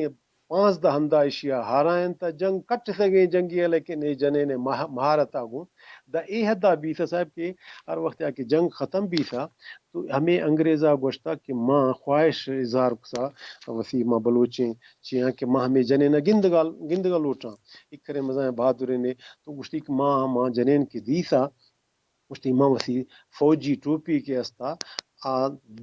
پانزدہ ہندا ایشیا ہارائینتہ، جنگ کٹثگیں جنگے، لیکن اے جنین مہ-، مہارتا گوں دا اے حدا بیثہ صاحب کہ ہر وقت یا کہ جنگ ختم بیثہ تو ہمے انگریزا گوشتہ کہ ما خواہش اظہار کثہ وثی ما بلوچیں چیاں کہ ما ہمے جنین ء گندگا، گندگا لوٹاں۔ اکرے مزائیں بہادرین ء تو گوشتی کہ ما، ما جنین کہ دیثہ، گوشتی ما وثی فوجی ٹوپی کہ استا، آ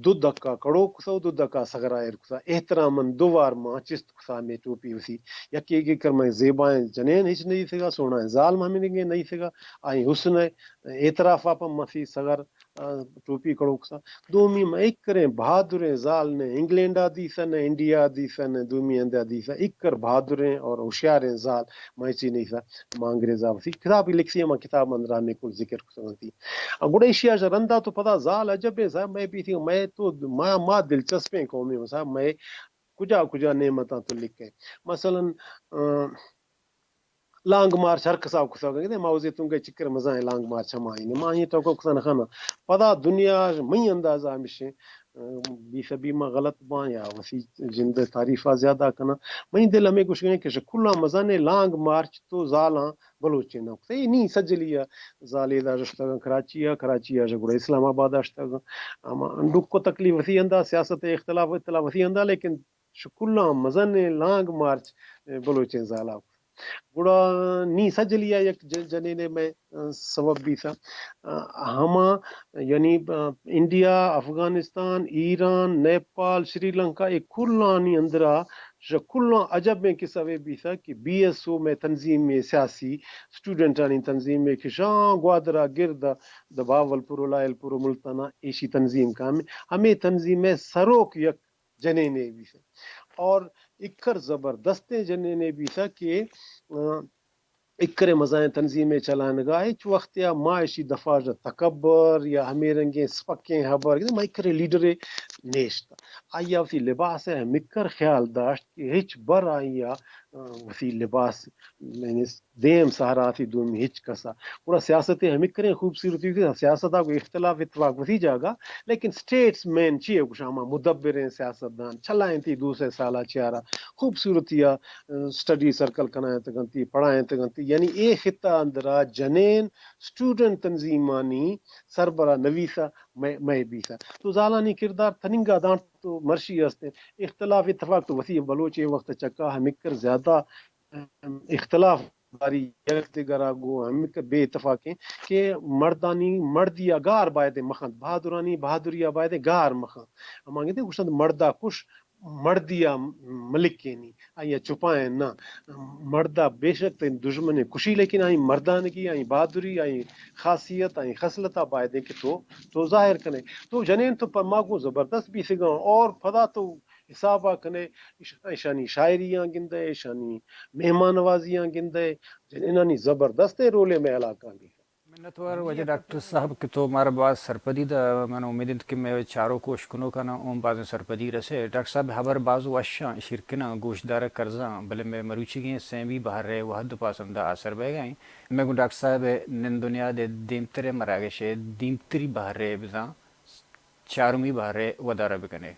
دو دکا کڑو کثہ و دو دکا سغرا ایر کثہ۔ احتراماً دو وار ما چست کثہ ہمے ٹوپی وثی۔ یکے کہ کر مئے زیبائیں جنین ہچ نہ دیثگا، سوہنائیں زال ما ہمے رنگے نہ دیثگا، آئی حسن ء اعترافا پہ ما وثی سغر آ، ٹوپی کڑوک سا۔ دومی ما اکریں بہادریں زال نے انگلینڈا دیثہ، نے انڈیا دیثہ، نے دومی ہندا دیثہ۔ اکر بہادریں اور ہوشیاریں زال ما چی نیثہ، ما انگریزا وثی۔ کتاب لکھثی، ما کتاب اندرا ہمے کل ذکر کثہ وثی۔ آ، گڑا ایشیا رندا تو پدا زال عجبیں صاحب، مئے بیثی، مئے تو ما، ما دلچسپیں قومے صاحب، مئے کجا کجا نعمتاں تو لکھے۔ مثلاً، آ، لانگ مارچ ہر کسا کسا گندے، ماؤ زیتونگ ءِ چکر مزائیں لانگ مارچ ہما ہی نے، ما یہ تو کو کسا نہ خانا۔ پدا دنیا مئی اندازہ ہمشیں، بی سبی ما غلط باں یا وسی جند تعریف زیادہ کنا۔ مئی دل ہمیں گوشگیں کہ کلاں مزانے لانگ مارچ تو زالاں بلوچیں نہ کتے۔ نی سجلی زالے دا رشتگاں کراچی ءَ، کراچی ءَ گڑا اسلام آباد اشتگاں۔ اما ڈکو تکلیف وسی اندا، سیاست اختلاف اختلاف وسی اندا، لیکن کلاں مزنیں لانگ مارچ بلوچیں زالا۔ گڑا نی سجلی ءَ یک ج-، جنینے مئے، آ، سبب بیثہ۔ آ، ہما، یعنی، آ، انڈیا، افغانستان، ایران، نیپال، سری لنکا، اے کلانی اندرا ش-، کلاں عجبیں قصہ وے بیثہ کہ بی ایس او مئے تنظیم، سیاسی اسٹوڈنٹانی تنظیم کہ شاں گوادرا گرد دہ بہاولپور و لائلپور و ملتانا ایشی تنظیم کامیں۔ ہمیں تنظیم سروک یک جنینے بیثہ اور اکر زبردستیں جنینے بیثہ کہ، آ، اکرے مزائیں تنظیمے چلائینگا، ہچ وخت یا ما اشی دفاع ژ تکبر یا ہمے رنگیں سپکیں ہبر، ما اکرے لیڈرے نیشت۔ آئی ءَ وتی لباس ءَ ہمکر خیال داشت کہ ہچ بر آئی ءَ، آ، وتی لباس، یعنی دیم سہرا تھی دومی ہچ کسا۔ گڑا سیاست ءِ ہمکریں خوبصورتی کہ سیاست ءَ گوں اختلاف اتفاق وتی جاگہ، لیکن سٹیٹس مین چی ءَ گوشاں، ہما مدبریں سیاست دان، چلائیں تھی دو سئے سالا چیارا خوبصورتی ءَ، آ، سٹڈی سرکل کنائینتگنتی، پڑھائینتگنتی۔ یعنی اے خطہ اندرا جنین سٹوڈنٹ تنظیمانی سربراہ نویسہ مئے، مئے بیثہ۔ تو زالانی کردار تننگا دانت تو مرشی ہستیں۔ اختلاف اتفاق تو وتی بلوچ اے وخت چکا ہمکر زیادہ اختلاف داری یک دگرا گوں ہمکر بے اتفاقیں کہ مردانی مردی ءَ گار بایدیں مخنت، بہادرانی بہادری ءَ بایدیں گار مخنت۔ ہما گندے گوشنت مردا کش مردی ءَ ملکینی، آئی ءَ چپائیں نہ۔ مردا بے شک تئی دژمنے کشی، لیکن آئی مردانگی، آئی بہادری، آئی خاصیت، آئی خصلت ءَ بایدیں کہ تو، تو ظاہر کنے۔ تو جنین تو پر ما گوں زبردست بیثگاں اور پدا تو حساب ءَ کنے، اش-، اشانی شاعریاں گندئے، اشانی مہمان نوازیاں گندئے، جنینانی زبردستیں رولے مئے علاقہ بیثہ۔ منتوار واجہ ڈاکٹر صاحب کہ تو مارا باز سرپدی دا، من امید انت کہ مئے چاروک و اشکنوکانا اوں بازیں سرپدی رسے۔ ڈاکٹر صاحب ہبر باز وشاں، شیرکناں، گوشدارگ کرزاں، بلے مئے مروچیگیں سیمی بہرے وہد پاس ہمدا آسر بئیگا ایں۔ مئے گوں ڈاکٹر صاحب نند و نیاد دیمترے مراگشے دیمتری بہرے بزاں چارمی بہرے ودارا بکنے۔